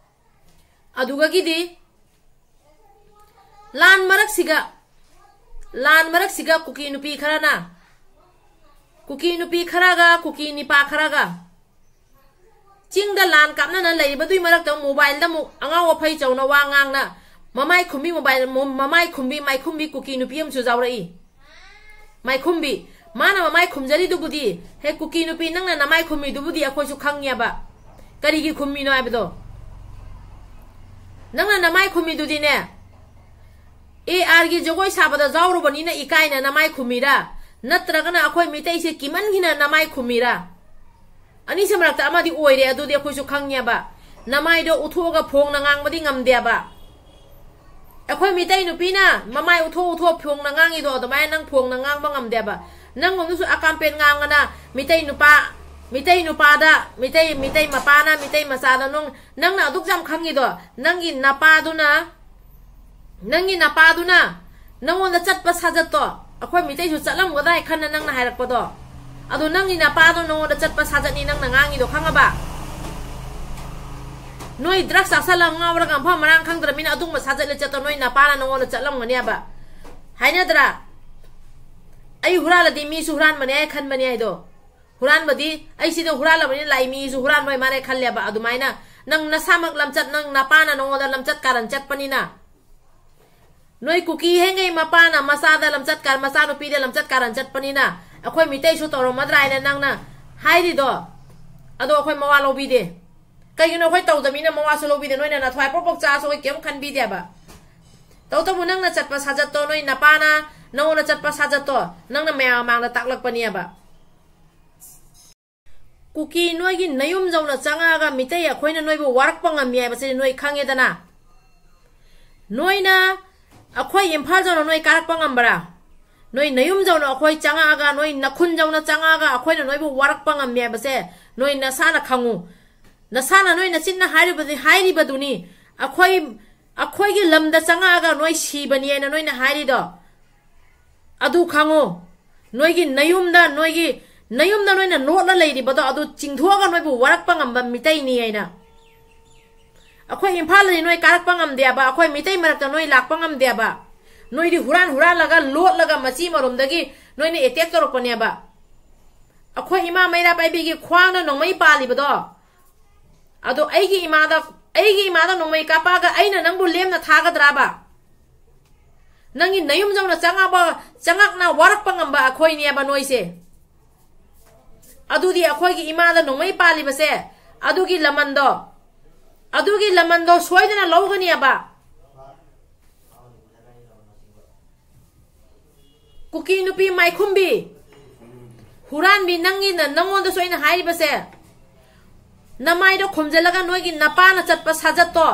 ꯑꯗꯨꯒꯒꯤꯗꯤ ꯂꯥꯟ ꯃꯔꯛꯁꯤꯒ, ꯂꯥꯟ ꯃꯔꯛꯁꯤꯒ ꯀꯨꯀꯤ ꯅꯨꯄꯤ ꯈꯔꯅ, ꯀꯨꯀꯤ ꯅꯨꯄꯤ ꯈꯔꯒ ꯀꯨꯀꯤ ꯅꯤꯄꯥ ꯈꯔꯒ ꯆꯤꯡꯗ ꯂꯥꯟ ꯀꯥꯞꯅꯅ ꯂꯩꯔꯤꯕꯗꯨꯒꯤ ꯃꯔꯛꯇ mobileꯗ ꯑꯃꯨꯛ ꯑꯉꯥꯎ ꯑꯐꯩ ꯆꯧꯅ ꯋꯥ ꯉꯥꯡꯅ, ꯃꯃꯥꯏ ꯈꯨꯝꯕꯤ mobile, ꯃꯃꯥꯏ ꯈꯨꯝꯕꯤ ꯃꯥꯏꯈꯨꯝꯕꯤ ꯀꯨꯀꯤ ꯅꯨꯄꯤ ꯑꯃꯁꯨ ꯌꯥꯎꯔꯛꯏ꯫ ꯃꯥꯏꯈꯨꯝꯕꯤ꯫ ꯃꯥꯅ ꯃꯃꯥꯏ ꯈꯨꯝꯖꯔꯤꯗꯨꯕꯨꯗꯤ, ꯍꯦ ꯀꯨꯀꯤ ꯅꯨꯄꯤ, ꯅꯪꯅ ꯅꯃꯥꯏ ꯈꯨꯝꯃꯤꯗꯨꯕꯨꯗꯤ ꯑꯩꯈꯣꯏꯁꯨ ꯈꯪꯉꯦꯕ꯫ ꯀꯔꯤꯒꯤ ꯈꯨꯝꯃꯤꯅꯣ ꯍꯥꯏꯕꯗꯣ꯫ ꯅꯪꯅ ꯅꯃꯥꯏ ꯈꯨꯝꯃꯤꯗꯨꯗꯤꯅꯦ, ARꯒꯤ ꯖꯒꯣꯏ ꯁꯥꯕꯗ ꯌꯥꯎꯔꯨꯕꯅꯤꯅ ꯏꯀꯥꯏꯅ ꯅꯃꯥꯏ ꯈꯨꯝꯃꯤꯔꯥ? ꯅꯠꯇ꯭ꯔꯒꯅ ꯑꯩꯈꯣꯏ ꯃꯤꯇꯩꯁꯦ ꯀꯤꯃꯟꯈꯤꯅ ꯅꯃꯥꯏ ꯈꯨꯝꯃꯤꯔꯥ? ꯑꯅꯤꯁꯤ ꯃꯔꯛꯇ ꯑꯃꯗꯤ ꯑꯣꯏꯔꯦ, ꯑꯗꯨꯗꯤ ꯑꯩꯈꯣꯏꯁꯨ ꯈꯪꯉꯦꯕ꯫ ꯅꯃꯥꯏꯗꯣ ꯎꯠꯊꯣꯛꯑꯒ ꯐꯣꯡꯅ ꯉꯥꯡꯕꯗꯤ ꯉꯝꯗꯦꯕ꯫ ꯑꯩꯈꯣꯏ ꯃꯤꯇꯩ ꯅꯨꯄꯤꯅ ꯃꯃꯥꯏ ꯎꯠꯊꯣꯛ ꯎꯠꯊꯣꯛ ꯐꯣꯡꯅ ꯉꯥꯡꯉꯤꯗꯣ ꯑꯗꯨꯃꯥꯏꯅ ꯅꯪ ꯐꯣꯡꯅ ꯉꯥꯡꯕ ꯉꯝꯗꯦꯕ꯫ ꯅꯪꯒꯨꯝꯕꯁꯨ ꯑꯀꯥꯝꯄꯦꯠ ꯉꯥꯡꯉꯅ ꯃꯤꯇꯩ ꯅꯨꯄꯥ, ꯃꯤꯇꯩ ꯅꯨꯄꯥꯗ, ꯃꯤꯇꯩ, ꯃꯤꯇꯩ ꯃꯄꯥꯅ, ꯃꯤꯇꯩ ꯃꯆꯥꯗ ꯅꯪ, ꯅꯪꯅ ꯑꯗꯨꯛ ꯌꯥꯝ ꯈꯪꯉꯤꯗꯣ, ꯅꯪꯒꯤ ꯅꯄꯥꯗꯨꯅ, ꯅꯪꯒꯤ ꯅꯄꯥꯗꯨꯅ ꯅꯪꯉꯣꯟꯗ ꯆꯠꯄ ꯁꯥꯖꯠꯇꯣ, ꯑꯩꯈꯣꯏ ꯃꯤꯇꯩꯁꯨ ꯆꯠꯂꯝꯒꯗꯥꯏ ꯈꯟꯅ ꯅꯪꯅ ꯍꯥꯏꯔꯛꯄꯗꯣ, ꯑꯗꯨ ꯅꯪꯒꯤ ꯅꯄꯥꯗꯣ ꯅꯪꯉꯣꯟꯗ ꯆꯠꯄ ꯁꯥꯖꯠꯅꯤ ꯅꯪꯅ ꯉꯥꯡꯉꯤꯗꯣ, ꯈꯪꯉꯕ? ꯅꯣꯏ drugs ꯆꯥꯁꯜꯂꯒ ꯉꯥꯎꯔꯒ ꯃꯐꯝ ꯃꯔꯥꯡ ꯈꯪꯗ꯭ꯔꯃꯤꯅ ꯑꯗꯨꯒꯨꯝꯕ ꯁꯥꯖꯠ ꯂꯤꯆꯠꯇꯣ ꯅꯣꯏ ꯅꯄꯥꯅ ꯅꯪꯉꯣꯟꯗ ꯆꯠꯂꯝꯒꯅꯦꯕ꯫ ꯍꯥꯏꯅꯗ꯭ꯔꯥ? ꯑꯩ ꯍꯨꯔꯥꯜꯂꯗꯤ ꯃꯤꯁꯨ ꯍꯨꯔꯥꯟꯕꯅꯦ ꯍꯥꯏ ꯈꯟꯕꯅꯦ ꯍꯥꯏꯗꯣ꯫ ꯍꯨꯔꯥꯟꯕꯗꯤ, ꯑꯩ ꯁꯤꯗ ꯍꯨꯔꯥꯜꯂꯕꯅꯤꯅ ꯂꯥꯛꯏ ꯃꯤꯁꯨ ꯍꯨꯔꯥꯟꯕ ꯑꯣꯏ ꯃꯥꯜꯂꯦ ꯈꯜꯂꯦꯕ꯫ ꯑꯗꯨꯃꯥꯏꯅ ꯅꯪ ꯅꯁꯥꯃꯛ ꯂꯝꯆꯠ, ꯅꯪ ꯅꯄꯥꯅ ꯅꯪꯉꯣꯟꯗ ꯂꯝꯆꯠ ꯀꯥꯔꯟ ꯆꯠꯄꯅꯤꯅ, ꯅꯣꯏ ꯀꯨꯀꯤ ꯍꯦꯡꯉꯩ ꯃꯄꯥꯅ ꯃꯆꯥꯗ ꯂꯝꯆꯠ ꯀꯥꯔꯟ, ꯃꯆꯥꯅꯨꯄꯤꯗ ꯂꯝꯆꯠ ꯀꯥꯔꯟ ꯆꯠꯄꯅꯤꯅ ꯑꯩꯈꯣꯏ ꯃꯤꯇꯩꯁꯨ ꯇꯧꯔꯝꯃꯗ꯭ꯔꯥ ꯍꯥꯏꯅ ꯅꯪꯅ ꯍꯥꯏꯔꯤꯗꯣ, ꯑꯗꯣ ꯑꯩꯈꯣꯏ ꯃꯋꯥ ꯂꯧꯕꯤꯗꯦ꯫ ꯀꯩꯒꯤꯅꯣ ꯑꯩꯈꯣꯏ ꯇꯧꯗꯕꯅꯤꯅ ꯃꯋꯥꯁꯨ ꯂꯧꯕꯤꯗꯦ, ꯅꯣꯏꯅ ꯅꯊ꯭ꯋꯥꯏ ꯄ꯭ꯔꯣꯛ ꯄ꯭ꯔꯣꯛ ꯆꯥꯁꯨ ꯑꯩꯈꯣꯏ ꯀꯩꯝ ꯈꯟꯕꯤꯗꯦꯕ꯫ ꯇꯧꯇꯕꯨ ꯅꯪꯅ ꯆꯠꯄ ꯁꯥꯖꯠꯇꯣ, ꯅꯣꯏ ꯅꯄꯥꯅ ꯅꯪꯉꯣꯟꯗ ꯆꯠꯄ ꯁꯥꯖꯠꯇꯣ ꯅꯪꯅ ꯃꯌꯥꯝ ꯃꯃꯥꯡꯗ ꯇꯥꯛꯂꯛꯄꯅꯦꯕ꯫ ꯀꯨꯀꯤ ꯅꯣꯏꯒꯤ ꯅꯌꯨꯝ ꯌꯧꯅ ꯆꯪꯉꯛꯑꯒ ꯃꯤꯇꯩ ꯑꯩꯈꯣꯏꯅ ꯅꯣꯏꯕꯨ ꯋꯥꯔꯛꯄ ꯉꯝꯃꯤ ꯍꯥꯏꯕꯁꯤꯗꯤ ꯅꯣꯏ ꯈꯪꯉꯦꯗꯅ꯫ ꯅꯣꯏꯅ ꯑꯩꯈꯣꯏ ꯏꯝꯐꯥꯜ ꯌꯧꯅ ꯅꯣꯏ ꯀꯥꯔꯛꯄ ꯉꯝꯕ꯭ꯔꯥ? ꯅꯣꯏ ꯅꯌꯨꯝ ꯌꯧꯅ ꯑꯩꯈꯣꯏ ꯆꯪꯉꯛꯑꯒ, ꯅꯣꯏ ꯅꯈꯨꯟ ꯌꯧꯅ ꯆꯪꯉꯛꯑꯒ ꯑꯩꯈꯣꯏꯅ ꯅꯣꯏꯕꯨ ꯋꯥꯔꯛꯄ ꯉꯝꯃꯤ ꯍꯥꯏꯕꯁꯦ ꯅꯣꯏ ꯅꯁꯥꯅ ꯈꯪꯉꯨ꯫ ꯅꯁꯥꯅ ꯅꯣꯏ ꯅꯆꯤꯟꯅ ꯍꯥꯏꯔꯤꯕꯗꯤ, ꯍꯥꯏꯔꯤꯕꯗꯨꯅꯤ, ꯑꯩꯈꯣꯏ, ꯑꯩꯈꯣꯏꯒꯤ ꯂꯝꯗ ꯆꯪꯉꯛꯑꯒ ꯅꯣꯏ ꯁꯤꯕꯅꯤ ꯍꯥꯏꯅ ꯅꯣꯏꯅ ꯍꯥꯏꯔꯤꯗꯣ꯫ ꯑꯗꯨ ꯈꯪꯉꯨ, ꯅꯣꯏꯒꯤ ꯅꯌꯨꯝꯗ, ꯅꯣꯏꯒꯤ ꯅꯌꯨꯝꯗ ꯅꯣꯏꯅ ꯂꯣꯠꯅ ꯂꯩꯔꯤꯕꯗꯣ ꯑꯗꯨ ꯆꯤꯡꯊꯣꯛꯑꯒ ꯅꯣꯏꯕꯨ ꯋꯥꯔꯛꯄ ꯉꯝꯕ ꯃꯤꯇꯩꯅꯤ ꯍꯥꯏꯅ꯫ ꯑꯩꯈꯣꯏ ꯏꯝꯐꯥꯜꯗꯗꯤ ꯅꯣꯏ ꯀꯥꯔꯛꯄ ꯉꯝꯗꯦꯕ, ꯑꯩꯈꯣꯏ ꯃꯤꯇꯩ ꯃꯔꯛꯇ ꯅꯣꯏ ꯂꯥꯛꯄ ꯉꯝꯗꯦꯕ꯫ ꯅꯣꯏꯗꯤ ꯍꯨꯔꯥꯟ ꯍꯨꯔꯥꯜꯂꯒ ꯂꯣꯠꯂꯒ ꯃꯆꯤ ꯃꯔꯨꯝꯗꯒꯤ ꯅꯣꯏꯅ attack ꯇꯧꯔꯛꯄꯅꯦꯕ꯫ ꯑꯩꯈꯣꯏ ꯏꯃꯥ ꯃꯩꯔꯥ ꯄꯥꯏꯕꯤꯒꯤ ꯈ꯭ꯋꯥꯡꯅ ꯅꯣꯡꯃꯩ ꯄꯥꯜꯂꯤꯕꯗꯣ, ꯑꯗꯣ ꯑꯩꯒꯤ ꯏꯃꯥꯗ, ꯑꯩꯒꯤ ꯏꯃꯥꯗ ꯅꯣꯡꯃꯩ ꯀꯥꯞꯄꯛꯑꯒ ꯑꯩꯅ ꯅꯪꯕꯨ ꯂꯦꯝꯅ ꯊꯥꯒꯗ꯭ꯔꯥꯕ? ꯅꯪꯒꯤ ꯅꯌꯨꯝ ꯌꯧꯅ ꯆꯪꯉꯛꯄ, ꯆꯪꯉꯛꯅ ꯋꯥꯔꯛꯄ ꯉꯝꯕ ꯑꯩꯈꯣꯏꯅꯦꯕ ꯅꯣꯏꯁꯦ꯫ ꯑꯗꯨꯗꯤ ꯑꯩꯈꯣꯏꯒꯤ ꯏꯃꯥꯗ ꯅꯣꯡꯃꯩ ꯄꯥꯜꯂꯤꯕꯁꯦ, ꯑꯗꯨꯒꯤ ꯂꯃꯟꯗꯣ, ꯑꯗꯨꯒꯤ ꯂꯃꯟꯗꯣ ꯁꯣꯏꯗꯅ ꯂꯧꯒꯅꯦꯕ꯫ ꯀꯨꯀꯤ ꯅꯨꯄꯤ ꯃꯥꯏꯈꯨꯝꯕꯤ, ꯍꯨꯔꯥꯟꯕꯤ, ꯅꯪꯒꯤꯅ, ꯅꯪꯉꯣꯟꯗꯁꯨ ꯑꯩꯅ ꯍꯥꯏꯔꯤꯕꯁꯦ, ꯅꯃꯥꯏꯗꯣ ꯈꯨꯝꯖꯤꯜꯂꯒ ꯅꯣꯏꯒꯤ ꯅꯄꯥꯅ ꯆꯠꯄ ꯁꯥꯖꯠꯇꯣ,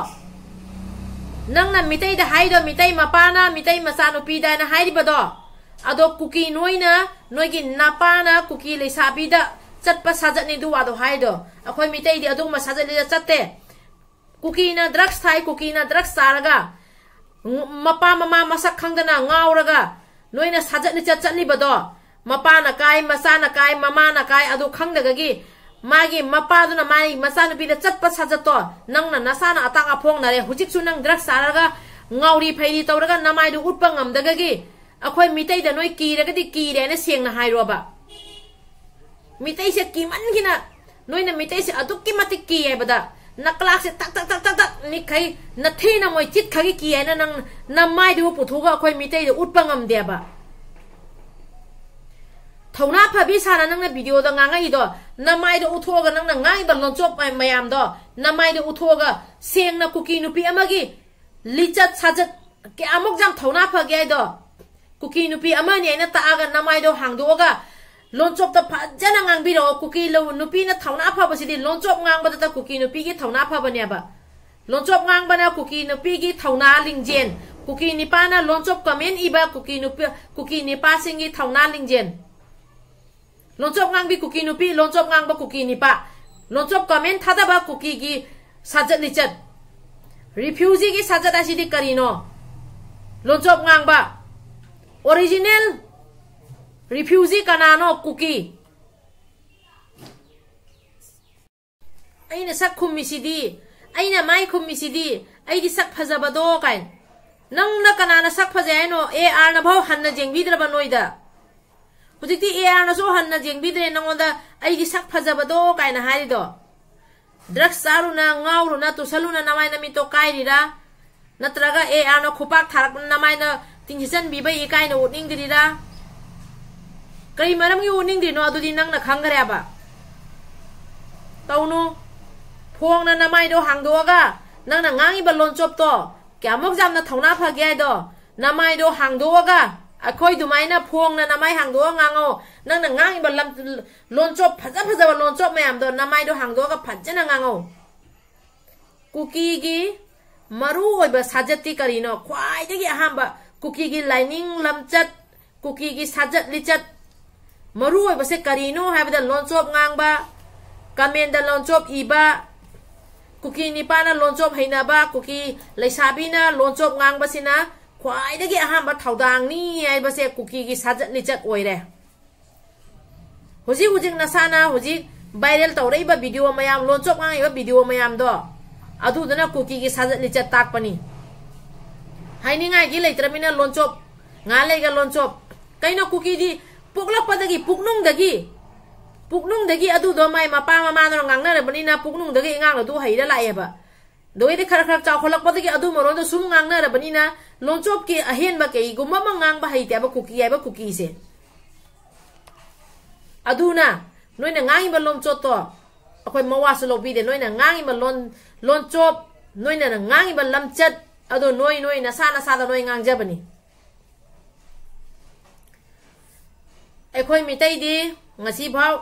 ꯅꯪꯅ ꯃꯤꯇꯩꯗ ꯍꯥꯏꯗꯣ, ꯃꯤꯇꯩ ꯃꯄꯥꯅ ꯃꯤꯇꯩ ꯃꯆꯥꯅꯨꯄꯤꯗ ꯍꯥꯏꯅ ꯍꯥꯏꯔꯤꯕꯗꯣ, ꯑꯗꯣ ꯀꯨꯀꯤ ꯅꯣꯏꯅ ꯅꯣꯏꯒꯤ ꯅꯄꯥꯅ ꯀꯨꯀꯤ ꯂꯩꯁꯥꯕꯤꯗ ꯆꯠꯄ ꯁꯥꯖꯠꯅꯤ ꯑꯗꯨ ꯋꯥꯗꯣ ꯍꯥꯏꯗꯣ꯫ ꯑꯩꯈꯣꯏ ꯃꯤꯇꯩꯗꯤ ꯑꯗꯨꯒꯨꯝꯕ ꯁꯥꯖꯠ ꯂꯤꯆꯠ ꯆꯠꯇꯦ꯫ ꯀꯨꯀꯤꯅ ꯗ꯭ꯔꯛꯁ ꯊꯥꯏ, ꯀꯨꯀꯤꯅ ꯗ꯭ꯔꯛꯁ ꯆꯥꯔꯒ ꯃꯄꯥ ꯃꯃꯥ ꯃꯁꯛ ꯈꯪꯗꯅ ꯉꯥꯎꯔꯒ ꯅꯣꯏꯅ ꯁꯥꯖꯠ ꯂꯤꯆꯠ ꯆꯠꯂꯤꯕꯗꯣ, ꯃꯄꯥꯅ ꯀꯥꯏ, ꯃꯆꯥꯅ ꯀꯥꯏ, ꯃꯃꯥꯅ ꯀꯥꯏ, ꯑꯗꯨ ꯈꯪꯗꯒꯤ ꯃꯥꯒꯤ ꯃꯄꯥꯗꯨꯅ ꯃꯥꯒꯤ ꯃꯆꯥꯅꯨꯄꯤꯗ ꯆꯠꯄ ꯁꯥꯖꯠꯇꯣ ꯅꯪꯅ ꯅꯁꯥꯅ ꯑꯇꯥꯛ ꯑꯐꯣꯡꯅꯔꯦ꯫ ꯍꯧꯖꯤꯛꯁꯨ ꯅꯪ ꯗ꯭ꯔꯛꯁ ꯆꯥꯔꯒ ꯉꯥꯎꯔꯤ ꯐꯩꯔꯤ ꯇꯧꯔꯒ ꯅꯃꯥꯏꯗꯨ ꯎꯠꯄ ꯉꯝꯗꯒꯤ ꯑꯩꯈꯣꯏ ꯃꯤꯇꯩꯗ ꯅꯣꯏ ꯀꯤꯔꯒꯗꯤ ꯀꯤꯔꯦꯅ ꯁꯦꯡꯅ ꯍꯥꯏꯔꯣꯕ꯫ ꯃꯤꯇꯩꯁꯦ ꯀꯤꯃꯟꯒꯤꯅ ꯅꯣꯏꯅ ꯃꯤꯇꯩꯁꯦ ꯑꯗꯨꯛꯀꯤ ꯃꯇꯤꯛ ꯀꯤ ꯍꯥꯏꯕꯗ ꯅꯀ꯭ꯂꯥꯛꯁꯦ ꯇꯛ ꯇꯛ ꯇꯛ ꯇꯛ ꯇꯛ ꯅꯤꯛꯈꯩ ꯅꯊꯤ ꯅꯃꯣꯏ ꯊꯤꯠꯈꯒꯤ ꯀꯤ ꯍꯥꯏꯅ ꯅꯪ ꯅꯃꯥꯏꯗꯨꯕꯨ ꯄꯨꯊꯣꯛꯑꯒ ꯑꯩꯈꯣꯏ ꯃꯤꯇꯩꯗ ꯎꯠꯄ ꯉꯝꯗꯦꯕ꯫ ꯊꯧꯅꯥ ꯐꯕꯤ ꯁꯥꯅ ꯅꯪꯅ ꯚꯤꯗꯤꯑꯣꯗ ꯉꯥꯡꯉꯛꯏꯗꯣ, ꯅꯃꯥꯏꯗꯣ ꯎꯠꯊꯣꯛꯑꯒ ꯅꯪꯅ ꯉꯥꯡꯉꯤꯕ ꯂꯣꯟꯆꯣꯞ ꯃ-, ꯃꯌꯥꯝꯗꯣ ꯅꯃꯥꯏꯗꯣ ꯎꯠꯊꯣꯛꯑꯒ ꯁꯦꯡꯅ ꯀꯨꯀꯤ ꯅꯨꯄꯤ ꯑꯃꯒꯤ ꯂꯤꯆꯠ ꯁꯥꯖꯠ ꯀꯌꯥꯃꯨꯛ ꯌꯥꯝ ꯊꯧꯅꯥ ꯐꯒꯦ ꯍꯥꯏꯗꯣ꯫ ꯀꯨꯀꯤ ꯅꯨꯄꯤ ꯑꯃꯅꯤ ꯍꯥꯏꯅ ꯇꯥꯛꯑꯒ ꯅꯃꯥꯏꯗꯣ ꯍꯥꯡꯗꯣꯛꯑꯒ ꯂꯣꯟꯆꯣꯞꯇ ꯐꯖꯅ ꯉꯥꯡꯕꯤꯔꯛꯑꯣ꯫ ꯀꯨꯀꯤ ꯂꯧ-, ꯅꯨꯄꯤꯅ ꯊꯧꯅꯥ ꯐꯕꯁꯤꯗꯤ ꯂꯣꯟꯆꯣꯞ ꯉꯥꯡꯕꯗꯇ ꯀꯨꯀꯤ ꯅꯨꯄꯤꯒꯤ ꯊꯧꯅꯥ ꯐꯕꯅꯦꯕ꯫ ꯂꯣꯟꯆꯣꯞ ꯉꯥꯡꯕꯅ ꯀꯨꯀꯤ ꯅꯨꯄꯤꯒꯤ ꯊꯧꯅꯥ ꯂꯤꯡꯖꯦꯜ, ꯀꯨꯀꯤ ꯅꯤꯄꯥꯅ ꯂꯣꯟꯆꯣꯞ ꯀꯃꯦꯟ ꯏꯕ ꯀꯨꯀꯤ ꯅꯨꯄꯤ, ꯀꯨꯀꯤ ꯅꯤꯄꯥꯁꯤꯡꯒꯤ ꯊꯧꯅꯥ ꯂꯤꯡꯖꯦꯜ꯫ ꯂꯣꯟꯆꯣꯞ ꯉꯥꯡꯕꯤ ꯀꯨꯀꯤ ꯅꯨꯄꯤ, ꯂꯣꯟꯆꯣꯞ ꯉꯥꯡꯕ ꯀꯨꯀꯤ ꯅꯤꯄꯥ, ꯂꯣꯟꯆꯣꯞ ꯀꯃꯦꯟ ꯊꯥꯗꯕ ꯀꯨꯀꯤꯒꯤ ꯁꯥꯖꯠ ꯂꯤꯆꯠ꯫ ꯔꯤꯐ꯭ꯌꯨꯖꯤꯒꯤ ꯁꯥꯖꯠ ꯍꯥꯏꯁꯤꯗꯤ ꯀꯔꯤꯅꯣ? ꯂꯣꯟꯆꯣꯞ ꯉꯥꯡꯕ꯫ ꯑꯣꯔꯤꯖꯤꯅꯦꯜ ꯔꯤꯐ꯭ꯌꯨꯖꯤ ꯀꯅꯥꯅꯣ? ꯀꯨꯀꯤ꯫ ꯑꯩꯅ ꯁꯛ ꯈꯨꯝꯃꯤꯁꯤꯗꯤ, ꯑꯩꯅ ꯃꯥꯏ ꯈꯨꯝꯃꯤꯁꯤꯗꯤ, ꯑꯩꯗꯤ ꯁꯛ ꯐꯖꯕꯗꯣ ꯀꯥꯏꯅ꯫ ꯅꯪꯅ ꯀꯅꯥꯅ ꯁꯛ ꯐꯖꯩ ꯍꯥꯏꯅꯣ? ꯑꯦ ꯑꯥꯔꯅ ꯐꯥꯎ ꯍꯟꯅ ꯌꯦꯡꯕꯤꯗ꯭ꯔꯕ ꯅꯣꯏꯗ? ꯍꯧꯖꯤꯛꯇꯤ ꯑꯦ ꯑꯥꯔꯅꯁꯨ ꯍꯟꯅ ꯌꯦꯡꯕꯤꯗ꯭ꯔꯦ ꯅꯪꯉꯣꯟꯗ ꯑꯩꯗꯤ ꯁꯛ ꯐꯖꯕꯗꯣ ꯀꯥꯏꯅ ꯍꯥꯏꯔꯤꯗꯣ꯫ ꯗ꯭ꯔꯒꯁ ꯆꯥꯔꯨꯅ, ꯉꯥꯎꯔꯨꯅ, ꯇꯨꯁꯜꯂꯨꯅ ꯅꯃꯥꯏ ꯅꯃꯤꯠꯇꯣ ꯀꯥꯏꯔꯤꯔꯥ? ꯅꯠꯇ꯭ꯔꯒ ꯑꯦ ꯑꯥꯔꯅ ꯈꯨꯄꯥꯛ ꯊꯥꯔꯛꯄꯅ ꯅꯃꯥꯏꯅ ꯇꯤꯟ ꯁꯤꯠꯆꯟꯕꯤꯕ ꯏꯀꯥꯏꯅ ꯎꯠꯅꯤꯡꯗ꯭ꯔꯤꯔꯥ? ꯀꯔꯤ ꯃꯔꯝꯒꯤ ꯎꯠꯅꯤꯡꯗ꯭ꯔꯤꯅꯣ? ꯑꯗꯨꯗꯤ ꯅꯪꯅ ꯈꯪꯈ꯭ꯔꯦꯕ꯫ ꯇꯧꯅꯨ꯫ ꯐꯣꯡꯅ ꯅꯃꯥꯏꯗꯣ ꯍꯥꯡꯗꯣꯛꯑꯒ ꯅꯪꯅ ꯉꯥꯡꯉꯤꯕ ꯂꯣꯟꯆꯣꯞꯇꯣ ꯀꯌꯥꯃꯨꯛ ꯌꯥꯝꯅ ꯊꯧꯅꯥ ꯐꯒꯦ ꯍꯥꯏꯗꯣ, ꯅꯃꯥꯏꯗꯣ ꯍꯥꯡꯗꯣꯛꯑꯒ, ꯑꯩꯈꯣꯏ ꯑꯗꯨꯃꯥꯏꯅ ꯐꯣꯡꯅ ꯅꯃꯥꯏ ꯍꯥꯡꯗꯣꯛꯑꯒ ꯉꯥꯡꯉꯣ꯫ ꯅꯪꯅ ꯉꯥꯡꯉꯤꯕ ꯂꯝ-, ꯂꯣꯟꯆꯣꯞ, ꯐꯖ ꯐꯖꯕ ꯂꯣꯟꯆꯣꯞ ꯃꯌꯥꯝꯗꯣ ꯅꯃꯥꯏꯗꯣ ꯍꯥꯡꯗꯣꯛꯑꯒ ꯐꯖꯅ ꯉꯥꯡꯉꯣ꯫ ꯀꯨꯀꯤꯒꯤ ꯃꯔꯨ ꯑꯣꯏꯕ ꯁꯥꯖꯠꯇꯤ ꯀꯔꯤꯅꯣ? ꯈ꯭ꯋꯥꯏꯗꯒꯤ ꯑꯍꯥꯟꯕ ꯀꯨꯀꯤꯒꯤ ꯂꯥꯏꯅꯤꯡ ꯂꯝꯆꯠ, ꯀꯨꯀꯤꯒꯤ ꯁꯥꯖꯠ ꯂꯤꯆꯠ, ꯃꯔꯨ ꯑꯣꯏꯕꯁꯦ ꯀꯔꯤꯅꯣ ꯍꯥꯏꯕꯗ, ꯂꯣꯟꯆꯣꯞ ꯉꯥꯡꯕ, ꯀꯃꯦꯟꯗ ꯂꯣꯟꯆꯣꯞ ꯏꯕ, ꯀꯨꯀꯤ ꯅꯤꯄꯥꯅ ꯂꯣꯟꯆꯣꯞ ꯍꯩꯅꯕ, ꯀꯨꯀꯤ ꯂꯩꯁꯥꯕꯤꯅ ꯂꯣꯟꯆꯣꯞ ꯉꯥꯡꯕꯁꯤꯅ ꯈ꯭ꯋꯥꯏꯗꯒꯤ ꯑꯍꯥꯟꯕ ꯊꯧꯗꯥꯡꯅꯤ ꯍꯥꯏꯕꯁꯦ ꯀꯨꯀꯤꯒꯤ ꯁꯥꯖꯠ ꯂꯤꯆꯠ ꯑꯣꯏꯔꯦ꯫ ꯍꯧꯖꯤꯛ ꯍꯧꯖꯤꯛ ꯅꯁꯥꯅ ꯍꯧꯖꯤꯛ viral ꯇꯧꯔꯛꯏꯕ video ꯃꯌꯥꯝ, ꯂꯣꯟꯆꯣꯞ ꯉꯥꯡꯉꯤꯕ video ꯃꯌꯥꯝꯗꯣ, ꯑꯗꯨꯗꯨꯅ ꯀꯨꯀꯤꯒꯤ ꯁꯥꯖꯠ ꯂꯤꯆꯠ ꯇꯥꯛꯄꯅꯤ꯫ ꯍꯥꯏꯅꯤꯡꯉꯥꯏꯗꯤ ꯂꯩꯇ꯭ꯔꯃꯤꯅ ꯂꯣꯟꯆꯣꯞ ꯉꯥ ꯂꯩꯒ ꯂꯣꯟꯆꯣꯞ꯫ ꯀꯩꯅꯣ, ꯀꯨꯀꯤꯗꯤ ꯄꯣꯛꯂꯛꯄꯗꯒꯤ, ꯄꯨꯛꯅꯨꯡꯗꯒꯤ, ꯄꯨꯛꯅꯨꯡꯗꯒꯤ ꯑꯗꯨꯗꯣ ꯃꯥꯏ ꯃꯄꯥ ꯃꯃꯥꯗꯨꯅ ꯉꯥꯡꯅꯔꯕꯅꯤꯅ ꯄꯨꯛꯅꯨꯡꯗꯒꯤ ꯑꯉꯥꯡꯗꯣ ꯑꯗꯨ ꯍꯩꯔ ꯂꯥꯛꯑꯦꯕ꯫ ꯑꯗꯩꯗꯤ ꯈꯔ ꯈꯔ ꯆꯥꯎꯈꯠꯂꯛꯄꯗꯒꯤ ꯑꯗꯨ ꯃꯔꯣꯟꯗꯣ ꯁꯨꯝ ꯉꯥꯡꯅꯔꯕꯅꯤꯅ ꯂꯣꯟꯆꯣꯞꯀꯤ ꯑꯍꯦꯟꯕ ꯀꯩꯒꯨꯝꯕ ꯑꯃ ꯉꯥꯡꯕ ꯍꯩꯇꯦꯕ ꯀꯨꯀꯤ ꯍꯥꯏꯕ ꯀꯨꯀꯤꯁꯦ꯫ ꯑꯗꯨꯅ ꯅꯣꯏꯅ ꯉꯥꯡꯉꯤꯕ ꯂꯣꯟꯆꯣꯠꯇꯣ ꯑꯩꯈꯣꯏ ꯃꯋꯥꯁꯨ ꯂꯧꯕꯤꯗꯦ꯫ ꯅꯣꯏꯅ ꯉꯥꯡꯉꯤꯕ ꯂꯣꯟ, ꯂꯣꯟꯆꯣꯞ, ꯅꯣꯏꯅ ꯉꯥꯡꯉꯤꯕ ꯂꯝꯆꯠ ꯑꯗꯣ ꯅꯣꯏ, ꯅꯣꯏ ꯅꯁꯥ ꯅꯁꯥꯗ ꯅꯣꯏ ꯉꯥꯡꯖꯕꯅꯤ꯫ ꯑꯩꯈꯣꯏ ꯃꯤꯇꯩꯗꯤ ꯉꯁꯤꯐꯥꯎ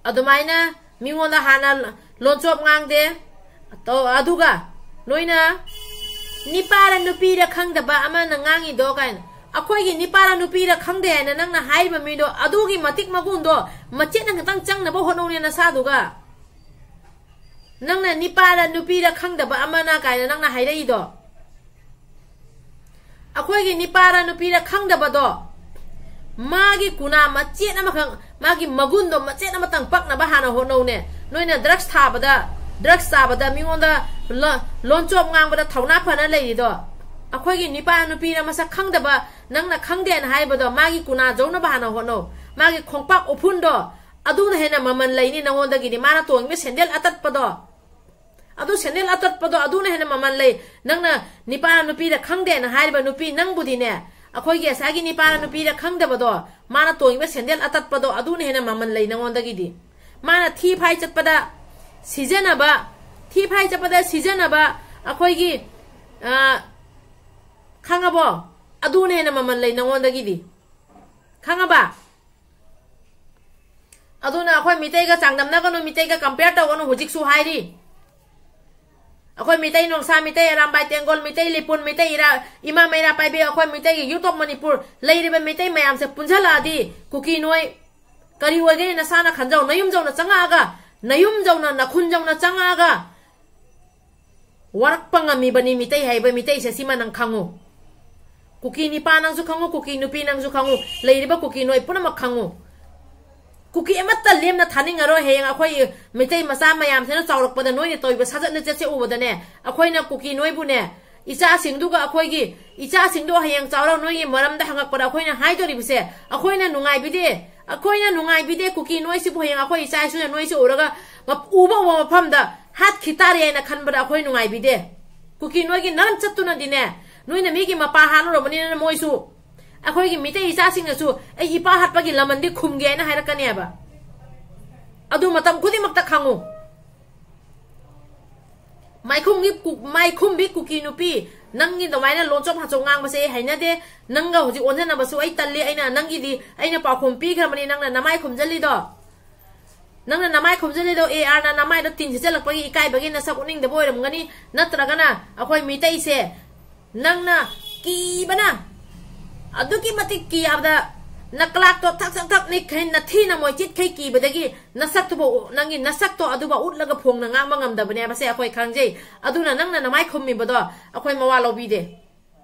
ꯑꯗꯨꯃꯥꯏꯅ ꯃꯤꯉꯣꯟꯗ ꯍꯥꯟꯅ ꯂꯣꯟꯆꯣꯞ ꯉꯥꯡꯗꯦ꯫ ꯇꯧ-, ꯑꯗꯨꯒ ꯅꯣꯏꯅ ꯅꯤꯄꯥꯔ ꯅꯨꯄꯤꯔ ꯈꯪꯗꯕ ꯑꯃꯅ ꯉꯥꯡꯉꯤꯗꯣ ꯀꯥꯏꯅ, ꯑꯩꯈꯣꯏꯒꯤ ꯅꯤꯄꯥꯔ ꯅꯨꯄꯤꯔ ꯈꯪꯗꯦ ꯍꯥꯏꯅ ꯅꯪꯅ ꯍꯥꯏꯔꯤꯕ ꯃꯤꯗꯣ, ꯑꯗꯨꯒꯤ ꯃꯇꯤꯛ ꯃꯒꯨꯟꯗꯣ ꯃꯆꯦꯠ ꯑꯃꯈꯛꯇꯪ ꯆꯪꯅꯕ ꯍꯣꯠꯅꯧꯅꯦ ꯅꯁꯥꯗꯨꯒ꯫ ꯅꯪꯅ ꯅꯤꯄꯥꯔ ꯅꯨꯄꯤꯔ ꯈꯪꯗꯕ ꯑꯃꯅ ꯀꯥꯏꯅ ꯅꯪꯅ ꯍꯥꯏꯔꯛꯏꯗꯣ, ꯑꯩꯈꯣꯏꯒꯤ ꯅꯤꯄꯥꯔ ꯅꯨꯄꯤꯔ ꯈꯪꯗꯕꯗꯣ, ꯃꯥꯒꯤ ꯀꯨꯅꯥ ꯃꯆꯦꯠ ꯑꯃꯈꯛ, ꯃꯥꯒꯤ ꯃꯒꯨꯟꯗꯣ ꯃꯆꯦꯠ ꯑꯃꯇꯪ ꯄꯛꯅꯕ ꯍꯥꯟꯅ ꯍꯣꯠꯅꯧꯅꯦ꯫ ꯅꯣꯏꯅ drugs ꯊꯥꯕꯗ, drugs ꯆꯥꯕꯗ ꯃꯤꯉꯣꯟꯗ ꯂꯣ-, ꯂꯣꯟꯆꯣꯞ ꯉꯥꯡꯕꯗ ꯊꯧꯅꯥ ꯐꯅ ꯂꯩꯔꯤꯗꯣ, ꯑꯩꯈꯣꯏꯒꯤ ꯅꯤꯄꯥꯔ ꯅꯨꯄꯤꯔ ꯃꯁꯛ ꯈꯪꯗꯕ, ꯅꯪꯅ ꯈꯪꯗꯦꯅ ꯍꯥꯏꯕꯗꯣ, ꯃꯥꯒꯤ ꯀꯨꯅꯥ ꯖꯧꯅꯕ ꯍꯥꯟꯅ ꯍꯣꯠꯅꯧ꯫ ꯃꯥꯒꯤ ꯈꯣꯡꯄꯥꯛ ꯎꯐꯨꯟꯗꯣ ꯑꯗꯨꯅ ꯍꯦꯟꯅ ꯃꯃꯜ ꯂꯩꯅꯤ ꯅꯉꯣꯟꯗꯒꯤꯗꯤ꯫ ꯃꯥꯅ ꯇꯣꯡꯉꯤꯕ ꯁꯦꯟꯗꯦꯜ ꯑꯇꯠꯄꯗꯣ, ꯑꯗꯨ ꯁꯦꯟꯗꯦꯜ ꯑꯇꯠꯄꯗꯣ, ꯑꯗꯨꯅ ꯍꯦꯟꯅ ꯃꯃꯜ ꯂꯩ꯫ ꯅꯪꯅ ꯅꯤꯄꯥ ꯅꯨꯄꯤꯗ ꯈꯪꯗꯦꯅ ꯍꯥꯏꯔꯤꯕ ꯅꯨꯄꯤ ꯅꯪꯕꯨꯗꯤꯅꯦ, ꯑꯩꯈꯣꯏꯒꯤ ꯉꯁꯥꯏꯒꯤ ꯅꯤꯄꯥ ꯅꯨꯄꯤꯗ ꯈꯪꯗꯕꯗꯣ, ꯃꯥꯅ ꯇꯣꯡꯉꯤꯕ ꯁꯦꯟꯗꯦꯜ ꯑꯇꯠꯄꯗꯣ, ꯑꯗꯨꯅ ꯍꯦꯟꯅ ꯃꯃꯜ ꯂꯩ ꯅꯉꯣꯟꯗꯒꯤꯗꯤ꯫ ꯃꯥꯅ ꯊꯤ ꯐꯥꯏ ꯆꯠꯄꯗ ꯁꯤꯖꯤꯟꯅꯕ, ꯊꯤ ꯐꯥꯏ ꯆꯠꯄꯗ ꯁꯤꯖꯤꯟꯅꯕ ꯑꯩꯈꯣꯏꯒꯤ, ꯑ, ꯈꯪꯉꯕꯣ? ꯑꯗꯨꯅ ꯍꯦꯟꯅ ꯃꯃꯜ ꯂꯩ ꯅꯉꯣꯟꯗꯒꯤꯗꯤ꯫ ꯈꯪꯉꯕ? ꯑꯗꯨꯅ ꯑꯩꯈꯣꯏ ꯃꯤꯇꯩꯒ ꯆꯥꯡꯗꯝꯅꯒꯅꯨ, ꯃꯤꯇꯩꯒ compare ꯇꯧꯒꯅꯨ꯫ ꯍꯧꯖꯤꯛꯁꯨ ꯍꯥꯏꯔꯤ, ꯑꯩꯈꯣꯏ ꯃꯤꯇꯩ ꯅꯣꯡꯁꯥ, ꯃꯤꯇꯩ ꯑꯔꯥꯝꯕꯥꯏ ꯇꯦꯡꯒꯣꯜ, ꯃꯤꯇꯩ ꯂꯤꯄꯨꯟ, ꯃꯤꯇꯩ ꯏꯔꯥ, ꯏꯃꯥ ꯃꯩꯔꯥ ꯄꯥꯏꯕꯤ, ꯑꯩꯈꯣꯏ ꯃꯤꯇꯩꯒꯤ Youth of Manipur ꯂꯩꯔꯤꯕ ꯃꯤꯇꯩ ꯃꯌꯥꯝꯁꯦ ꯄꯨꯟꯁꯤꯜꯂꯛꯑꯗꯤ ꯀꯨꯀꯤ ꯅꯣꯏ ꯀꯔꯤ ꯑꯣꯏꯒꯅꯤ? ꯅꯁꯥꯅ ꯈꯟꯖꯧ꯫ ꯅꯌꯨꯝꯖꯧꯅ ꯆꯪꯉꯛꯑꯒ, ꯅꯌꯨꯝꯖꯧꯅ, ꯅꯈꯨꯟꯖꯧꯅ ꯆꯪꯉꯛꯑꯒ ꯋꯥꯔꯛꯄ ꯉꯝꯃꯤꯕꯅꯤ ꯃꯤꯇꯩ ꯍꯥꯏꯕ ꯃꯤꯇꯩꯁꯦ꯫ ꯁꯤꯃ ꯅꯪ ꯈꯪꯉꯨ꯫ ꯀꯨꯀꯤ ꯅꯤꯄꯥ ꯅꯪꯁꯨ ꯈꯪꯉꯨ, ꯀꯨꯀꯤ ꯅꯨꯄꯤ ꯅꯪꯁꯨ ꯈꯪꯉꯨ, ꯂꯩꯔꯤꯕ ꯀꯨꯀꯤ ꯅꯣꯏ ꯄꯨꯝꯅꯃꯛ ꯈꯪꯉꯨ꯫ ꯀꯨꯀꯤ ꯑꯃꯠꯇ ꯂꯦꯝꯅ ꯊꯥꯅꯤꯡꯉꯔꯣꯏ꯫ ꯍꯌꯦꯡ ꯑꯩꯈꯣꯏ ꯃꯤꯇꯩ ꯃꯆꯥ ꯃꯌꯥꯝꯁꯤꯅ ꯆꯥꯎꯔꯛꯄꯗ ꯅꯣꯏꯅ ꯇꯧꯔꯤꯕ ꯁꯥꯖꯠ ꯂꯤꯆꯠꯁꯦ ꯎꯕꯗꯅꯦ, ꯑꯩꯈꯣꯏꯅ ꯀꯨꯀꯤ ꯅꯣꯏꯕꯨꯅꯦ, ꯏꯆꯥꯁꯤꯡꯗꯨꯒ ꯑꯩꯈꯣꯏꯒꯤ ꯏꯆꯥꯁꯤꯡꯗꯣ ꯍꯌꯦꯡ ꯆꯥꯎꯔ ꯅꯣꯏꯒꯤ ꯃꯔꯝꯗ ꯍꯪꯉꯛꯄꯗ ꯑꯩꯈꯣꯏꯅ ꯍꯥꯏꯗꯣꯔꯤꯕꯁꯦ, ꯑꯩꯈꯣꯏꯅ ꯅꯨꯡꯉꯥꯏꯕꯤꯗꯦ, ꯑꯩꯈꯣꯏꯅ ꯅꯨꯡꯉꯥꯏꯕꯤꯗꯦ, ꯀꯨꯀꯤ ꯅꯣꯏꯁꯤꯕꯨ ꯍꯌꯦꯡ ꯑꯩꯈꯣꯏ ꯏꯆꯥ ꯏꯁꯨꯅ ꯅꯣꯏꯁꯤ ꯎꯔꯒ ꯃꯞ-, ꯎꯕ ꯎꯕ ꯃꯐꯝꯗ ꯍꯥꯠꯈꯤ ꯇꯥꯔꯦ ꯍꯥꯏꯅ ꯈꯟꯕꯗ ꯑꯩꯈꯣꯏ ꯅꯨꯡꯉꯥꯏꯕꯤꯗꯦ꯫ ꯀꯨꯀꯤ ꯅꯣꯏꯒꯤ ꯅꯔꯝ ꯆꯠꯇꯨꯅꯗꯤꯅꯦ, ꯅꯣꯏꯅ ꯃꯤꯒꯤ ꯃꯄꯥ ꯍꯥꯠꯂꯨꯔꯕꯅꯤꯅ ꯃꯣꯏꯁꯨ ꯑꯩꯈꯣꯏꯒꯤ ꯃꯤꯇꯩ ꯏꯆꯥꯁꯤꯡꯅꯁꯨ ꯑꯩ ꯏꯄꯥ ꯍꯥꯠꯄꯒꯤ ꯂꯃꯟꯗꯤ ꯈꯨꯝꯒꯦ ꯍꯥꯏꯅ ꯍꯥꯏꯔꯛꯀꯅꯦꯕ꯫ ꯑꯗꯨ ꯃꯇꯝ ꯈꯨꯗꯤꯡꯃꯛꯇ ꯈꯪꯉꯨ꯫ ꯃꯥꯏꯈꯨꯝꯒꯤ ꯀꯨ-, ꯃꯥꯏꯈꯨꯝꯕꯤ ꯀꯨꯀꯤ ꯅꯨꯄꯤ, ꯅꯪꯒꯤ ꯑꯗꯨꯃꯥꯏꯅ ꯂꯣꯟꯆꯣꯞ ꯍꯥꯆꯣꯞ ꯉꯥꯡꯕꯁꯦ ꯑꯩ ꯍꯩꯅꯗꯦ꯫ ꯅꯪꯒ ꯍꯧꯖꯤꯛ ꯑꯣꯟꯖꯟꯅꯕꯁꯨ ꯑꯩ ꯇꯜꯂꯤ꯫ ꯑꯩꯅ ꯅꯪꯒꯤꯗꯤ, ꯑꯩꯅ ꯄꯥꯎꯈꯨꯝ ꯄꯤꯈ꯭ꯔꯕꯅꯤ, ꯅꯪꯅ ꯅꯃꯥꯏ ꯈꯨꯝꯖꯜꯂꯤꯗꯣ꯫ ꯅꯪꯅ ꯅꯃꯥꯏ ꯈꯨꯝꯖꯜꯂꯤꯗꯣ, ꯑꯦ ꯑꯥꯔꯅ ꯅꯃꯥꯏꯗꯣ ꯇꯤꯟ ꯁꯤꯠꯆꯜꯂꯛꯄꯒꯤ ꯏꯀꯥꯏꯕꯒꯤ ꯅꯁꯛ ꯎꯠꯅꯤꯡꯗꯕ ꯑꯣꯏꯔꯝꯒꯅꯤ, ꯅꯠꯇ꯭ꯔꯒꯅ ꯑꯩꯈꯣꯏ ꯃꯤꯇꯩꯁꯦ ꯅꯪꯅ ꯀꯤꯕꯅ, ꯑꯗꯨꯛꯀꯤ ꯃꯇꯤꯛ ꯀꯤꯕꯗ, ꯅꯀ꯭ꯂꯥꯛꯇꯣ ꯊꯛ ꯊꯛ ꯊꯛ ꯅꯤꯛꯈꯩ, ꯅꯊꯤ ꯅꯃꯣꯏ ꯆꯤꯠꯈꯩ ꯀꯤꯕꯗꯒꯤ ꯅꯁꯛꯇꯨꯕꯨ, ꯅꯪꯒꯤ ꯅꯁꯛꯇꯣ ꯑꯗꯨꯕꯨ ꯎꯠꯂꯒ ꯐꯣꯡꯅ ꯉꯥꯡꯕ ꯉꯝꯗꯕꯅꯦ ꯍꯥꯏꯕꯁꯦ ꯑꯩꯈꯣꯏ ꯈꯪꯖꯩ꯫ ꯑꯗꯨꯅ ꯅꯪꯅ ꯅꯃꯥꯏ ꯈꯨꯝꯃꯤꯕꯗꯣ ꯑꯩꯈꯣꯏ ꯃꯋꯥ ꯂꯧꯕꯤꯗꯦ꯫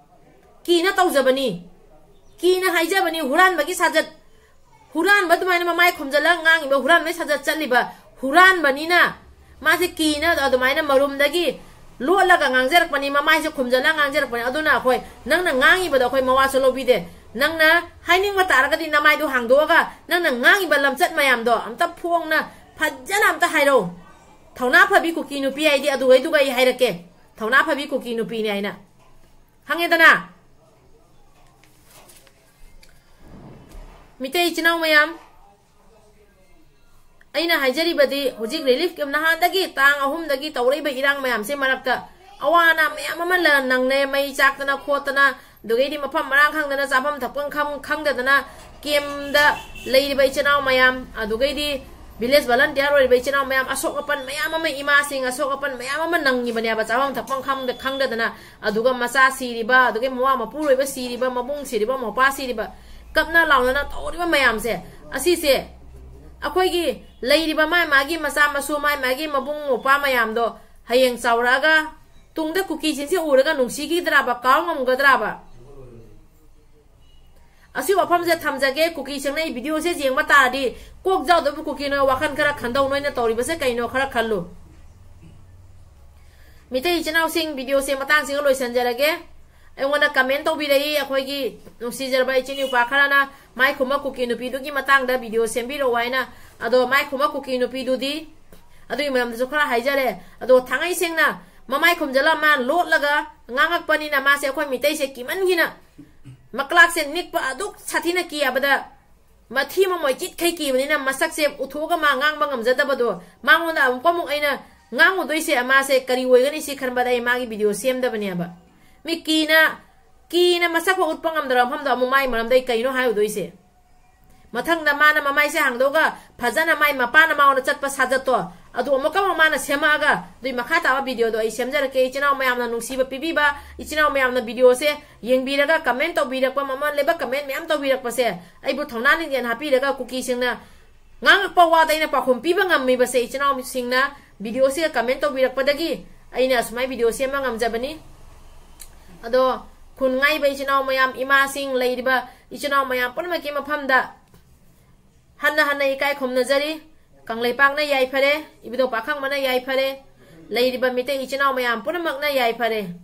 ꯀꯤꯅ ꯇꯧꯖꯕꯅꯤ, ꯀꯤꯅ ꯍꯥꯏꯖꯕꯅꯤ, ꯍꯨꯔꯥꯟꯕꯒꯤ ꯁꯥꯖꯠ, ꯍꯨꯔꯥꯟꯕ ꯑꯗꯨꯃꯥꯏꯅ ꯃꯃꯥꯏ ꯈꯨꯝꯖꯜꯂꯒ ꯉꯥꯡꯉꯤꯕ, ꯍꯨꯔꯥꯟꯕꯒꯤ ꯁꯥꯖꯠ ꯆꯠꯂꯤꯕ ꯍꯨꯔꯥꯟꯕꯅꯤꯅ ꯃꯥꯁꯦ ꯀꯤꯅ ꯑꯗꯨꯃꯥꯏꯅ ꯃꯔꯨꯝꯗꯒꯤ ꯂꯣꯠꯂꯒ ꯉꯥꯡꯖꯔꯛꯄꯅꯤ, ꯃꯃꯥꯏꯁꯦ ꯈꯨꯝꯖꯜꯂꯒ ꯉꯥꯡꯖꯔꯛꯄꯅꯤ꯫ ꯑꯗꯨꯅ ꯑꯩꯈꯣꯏ, ꯅꯪꯅ ꯉꯥꯡꯉꯤꯕꯗꯣ ꯑꯩꯈꯣꯏ ꯃꯋꯥꯁꯨ ꯂꯧꯕꯤꯗꯦ꯫ ꯅꯪꯅ ꯍꯥꯏꯅꯤꯡꯕ ꯇꯥꯔꯒꯗꯤ ꯅꯃꯥꯏꯗꯣ ꯍꯥꯡꯗꯣꯛꯑꯒ ꯅꯪꯅ ꯉꯥꯡꯉꯤꯕ ꯂꯝꯆꯠ ꯃꯌꯥꯝꯗꯣ ꯑꯝꯇ ꯐꯣꯡꯅ ꯐꯖꯅ ꯑꯝꯇ ꯍꯥꯏꯔꯛꯎ꯫ ꯊꯧꯅꯥ ꯐꯕꯤ ꯀꯨꯀꯤ ꯅꯨꯄꯤ ꯍꯥꯏꯗꯤ ꯑꯗꯨꯒꯩꯗꯨꯒ ꯑꯩ ꯍꯥꯏꯔꯛꯀꯦ꯫ ꯊꯧꯅꯥ ꯐꯕꯤ ꯀꯨꯀꯤ ꯅꯨꯄꯤꯅꯤ ꯍꯥꯏꯅ꯫ ꯈꯪꯉꯦꯗꯅ? ꯃꯤꯇꯩ ꯏꯆꯤꯟ ꯏꯅꯥꯎ ꯃꯌꯥꯝ, ꯑꯩꯅ ꯍꯥꯏꯖꯔꯤꯕꯗꯤ ꯍꯧꯖꯤꯛ relief camp ꯅꯍꯥꯟꯗꯒꯤ ꯇꯥꯡ ꯑꯍꯨꯝꯗꯒꯤ ꯇꯧꯔꯛꯏꯕ ꯏꯔꯥꯡ ꯃꯌꯥꯝꯁꯦ ꯃꯔꯛꯇ ꯑꯋꯥ ꯑꯅꯥ ꯃꯌꯥꯝ ꯑꯃ ꯂ-, ꯅꯪꯅꯩ, ꯃꯩ ꯆꯥꯛꯇꯅ ꯈꯣꯠꯇꯅ, ꯑꯗꯨꯗꯒꯤꯗꯤ ꯃꯐꯝ ꯃꯔꯥꯡ ꯈꯪꯗꯅ ꯆꯥꯐꯝ ꯊꯛꯐꯝ ꯈꯪ-, ꯈꯪꯗꯗꯅ campꯇ ꯂꯩꯔꯤꯕ ꯏꯆꯤꯟ ꯏꯅꯥꯎ ꯃꯌꯥꯝ, ꯑꯗꯨꯗꯒꯤꯗꯤ village volunteer ꯑꯣꯏꯔꯤꯕ ꯏꯆꯤꯟ ꯏꯅꯥꯎ ꯃꯌꯥꯝ, ꯑꯁꯣꯛ ꯑꯄꯟ ꯃꯌꯥꯝ ꯑꯃ, ꯏꯃꯥꯁꯤꯡ ꯑꯁꯣꯛ ꯑꯄꯟ ꯃꯌꯥꯝ ꯑꯃ ꯅꯪꯉꯤꯕꯅꯦꯕ, ꯆꯥꯐꯝ ꯊꯛꯐꯝ ꯈꯪꯗ-, ꯈꯪꯗꯗꯅ꯫ ꯑꯗꯨꯒ ꯃꯆꯥ ꯁꯤꯔꯤꯕ, ꯑꯗꯨꯗꯒꯤ ꯃꯋꯥ ꯃꯄꯨꯔꯣꯏꯕ ꯁꯤꯔꯤꯕ, ꯃꯕꯨꯡ ꯁꯤꯔꯤꯕ, ꯃꯧꯄ꯭ꯋꯥ ꯁꯤꯔꯤꯕ, ꯀꯞꯅ ꯂꯥꯎꯅꯅ ꯇꯧꯔꯤꯕ ꯃꯌꯥꯝꯁꯦ, ꯑꯁꯤꯁꯦ ꯑꯩꯈꯣꯏꯒꯤ ꯂꯩꯔꯤꯕ ꯃꯥꯏ ꯃꯥꯒꯤ ꯃꯆꯥ ꯃꯁꯨ, ꯃꯥꯏ ꯃꯥꯒꯤ ꯃꯕꯨꯡ ꯃꯧꯄ꯭ꯋꯥ ꯃꯌꯥꯝꯗꯣ ꯍꯌꯦꯡ ꯆꯥꯎꯔꯛꯑꯒ ꯇꯨꯡꯗ ꯀꯨꯀꯤꯁꯤꯡꯁꯦ ꯎꯔꯒ ꯅꯨꯡꯁꯤꯈꯤꯗ꯭ꯔꯕ, ꯀꯥꯎ ꯉꯝꯒꯗ꯭ꯔꯕ? ꯑꯁꯤ ꯋꯥꯐꯝꯁꯦ ꯊꯝꯖꯒꯦ꯫ ꯀꯨꯀꯤꯁꯤꯡꯅ ꯑꯩ videoꯁꯦ ꯌꯦꯡꯕ ꯇꯥꯔꯗꯤ, ꯀꯣꯛ ꯌꯥꯎꯗꯕ ꯀꯨꯀꯤꯅ ꯋꯥꯈꯜ ꯈꯔ ꯈꯟꯗꯧ, ꯅꯣꯏꯅ ꯇꯧꯔꯤꯕꯁꯦ ꯀꯩꯅꯣ ꯈꯔ ꯈꯜꯂꯨ꯫ ꯃꯤꯇꯩ ꯏꯆꯤꯟ ꯏꯅꯥꯎꯁꯤꯡ, videoꯁꯦ ꯃꯇꯥꯡꯁꯤꯒ ꯂꯣꯏꯁꯤꯟꯖꯔꯒꯦ꯫ ꯑꯩꯉꯣꯟꯗ comment ꯇꯧꯕꯤꯔꯛꯏ ꯑꯩꯈꯣꯏꯒꯤ ꯅꯨꯡꯁꯤꯖꯔꯕ ꯏꯆꯤꯟ ꯏꯎꯄꯥ ꯈꯔꯅ, ꯃꯥꯏꯈꯨꯝꯕ ꯀꯨꯀꯤ ꯅꯨꯄꯤꯗꯨꯒꯤ ꯃꯇꯥꯡꯗ video ꯁꯦꯝꯕꯤꯔꯛꯑꯣ ꯍꯥꯏꯅ꯫ ꯑꯗꯣ ꯃꯥꯏꯈꯨꯝꯕ ꯀꯨꯀꯤ ꯅꯨꯄꯤꯗꯨꯗꯤ ꯑꯗꯨꯒꯤ ꯃꯔꯝꯗꯁꯨ ꯈꯔ ꯍꯥꯏꯖꯔꯦ꯫ ꯑꯗꯣ ꯊꯥꯡꯉꯩ ꯁꯦꯡꯅ ꯃꯃꯥꯏ ꯈꯨꯝꯖꯤꯜꯂ ꯃꯥ ꯂꯣꯠꯂꯒ ꯉꯥꯡꯉꯛꯄꯅꯤꯅ, ꯃꯥꯁꯦ ꯑꯩꯈꯣꯏ ꯃꯤꯇꯩꯁꯦ ꯀꯤꯃꯟꯒꯤꯅ ꯃꯀ꯭ꯂꯥꯛꯁꯦ ꯅꯤꯛꯄ ꯑꯗꯨꯛ ꯁꯥꯊꯤꯅ ꯀꯤ ꯍꯥꯏꯕꯗ, ꯃꯊꯤ ꯃꯃꯣꯏ ꯆꯤꯠꯈꯩ ꯀꯤꯕꯅꯤꯅ ꯃꯁꯛꯁꯦ ꯎꯊꯣꯛꯑꯒ ꯃꯥ ꯉꯥꯡꯕ ꯉꯝꯖꯗꯕꯗꯣ, ꯃꯉꯣꯟꯗ ꯑꯃꯨꯛꯀ ꯑꯃꯨꯛ ꯑꯩꯅ ꯉꯥꯡꯉꯨꯗꯣꯏꯁꯦ ꯃꯥꯁꯦ ꯀꯔꯤ ꯑꯣꯏꯒꯅꯤ ꯁꯤ ꯈꯟꯕꯗ ꯑꯩ ꯃꯥꯒꯤ video ꯁꯦꯝꯗꯕꯅꯦꯕ꯫ ꯃꯤ ꯀꯤꯅ, ꯀꯤꯅ ꯃꯁꯛ ꯐꯥꯎ ꯎꯠꯄ ꯉꯝꯗ꯭ꯔꯕ ꯃꯐꯝꯗ ꯑꯃꯨꯛ ꯃꯥꯒꯤ ꯃꯔꯝꯗ ꯑꯩ ꯀꯩꯅꯣ ꯍꯥꯏꯔꯨꯗꯣꯏꯁꯦ? ꯃꯊꯪꯗ ꯃꯥꯅ ꯃꯃꯥꯏꯁꯦ ꯍꯥꯡꯗꯣꯛꯑꯒ ꯐꯖꯅ ꯃꯥꯏ ꯃꯄꯥꯅ ꯃꯉꯣꯟꯗ ꯆꯠꯄ ꯁꯥꯖꯠꯇꯣ, ꯑꯗꯨ ꯑꯃꯨꯛꯀ ꯑꯃꯨꯛ ꯃꯥꯅ ꯁꯦꯝꯃꯛꯑꯒ, ꯑꯗꯨꯏ ꯃꯈꯥ ꯇꯥꯕ videoꯗꯣ ꯑꯩ ꯁꯦꯝꯖꯔꯛꯀꯦ꯫ ꯏꯆꯤꯟ ꯏꯅꯥꯎ ꯃꯌꯥꯝꯅ ꯅꯨꯡꯁꯤꯕ ꯄꯤꯕꯤꯕ, ꯏꯆꯤꯟ ꯏꯅꯥꯎ ꯃꯌꯥꯝꯅ videoꯁꯦ ꯌꯦꯡꯕꯤꯔꯒ comment ꯇꯧꯕꯤꯔꯛꯄ, ꯃꯃꯜ ꯂꯩꯕ comment ꯃꯌꯥꯝ ꯇꯧꯕꯤꯔꯛꯄꯁꯦ ꯑꯩꯕꯨ ꯊꯧꯅꯥ ꯂꯤꯡꯖꯦꯜ ꯍꯥꯞꯄꯤꯔꯒ ꯀꯨꯀꯤꯁꯤꯡꯅ ꯉꯥꯡꯉꯛꯄ ꯋꯥꯗ ꯑꯩꯅ ꯄꯥꯎꯈꯨꯝ ꯄꯤꯕ ꯉꯝꯃꯤꯕꯁꯦ ꯏꯆꯤꯟ ꯏꯅꯥꯎꯁꯤꯡꯅ videoꯁꯤꯒ comment ꯇꯧꯕꯤꯔꯛꯄꯗꯒꯤ ꯑꯩꯅ ꯑꯁꯨꯃꯥꯏ video ꯁꯦꯝꯕ ꯉꯝꯖꯕꯅꯤ꯫ ꯑꯗꯣ ꯈꯨꯟ ꯉꯥꯛꯏꯕ ꯏꯆꯤꯟ ꯏꯅꯥꯎ ꯃꯌꯥꯝ, ꯏꯃꯥꯁꯤꯡ, ꯂꯩꯔꯤꯕ ꯏꯆꯤꯟ ꯏꯅꯥꯎ ꯃꯌꯥꯝ ꯄꯨꯝꯅꯃꯛꯀꯤ ꯃꯐꯝꯗ ꯍꯟꯅ ꯍꯟꯅ ꯏꯀꯥꯏ ꯈꯨꯝꯅꯖꯔꯤ꯫ ꯀꯪꯂꯩꯄꯥꯛꯅ ꯌꯥꯏꯐꯔꯦ, ꯏꯕꯨꯙꯧ ꯄꯥꯈꯪꯕꯅ ꯌꯥꯏꯐꯔꯦ, ꯂꯩꯔꯤꯕ ꯃꯤꯇꯩ ꯏꯆꯤꯟ ꯏꯅꯥꯎ ꯃꯌꯥꯝ ꯄꯨꯝꯅꯃꯛꯅ ꯌꯥꯏꯐꯔꯦ꯫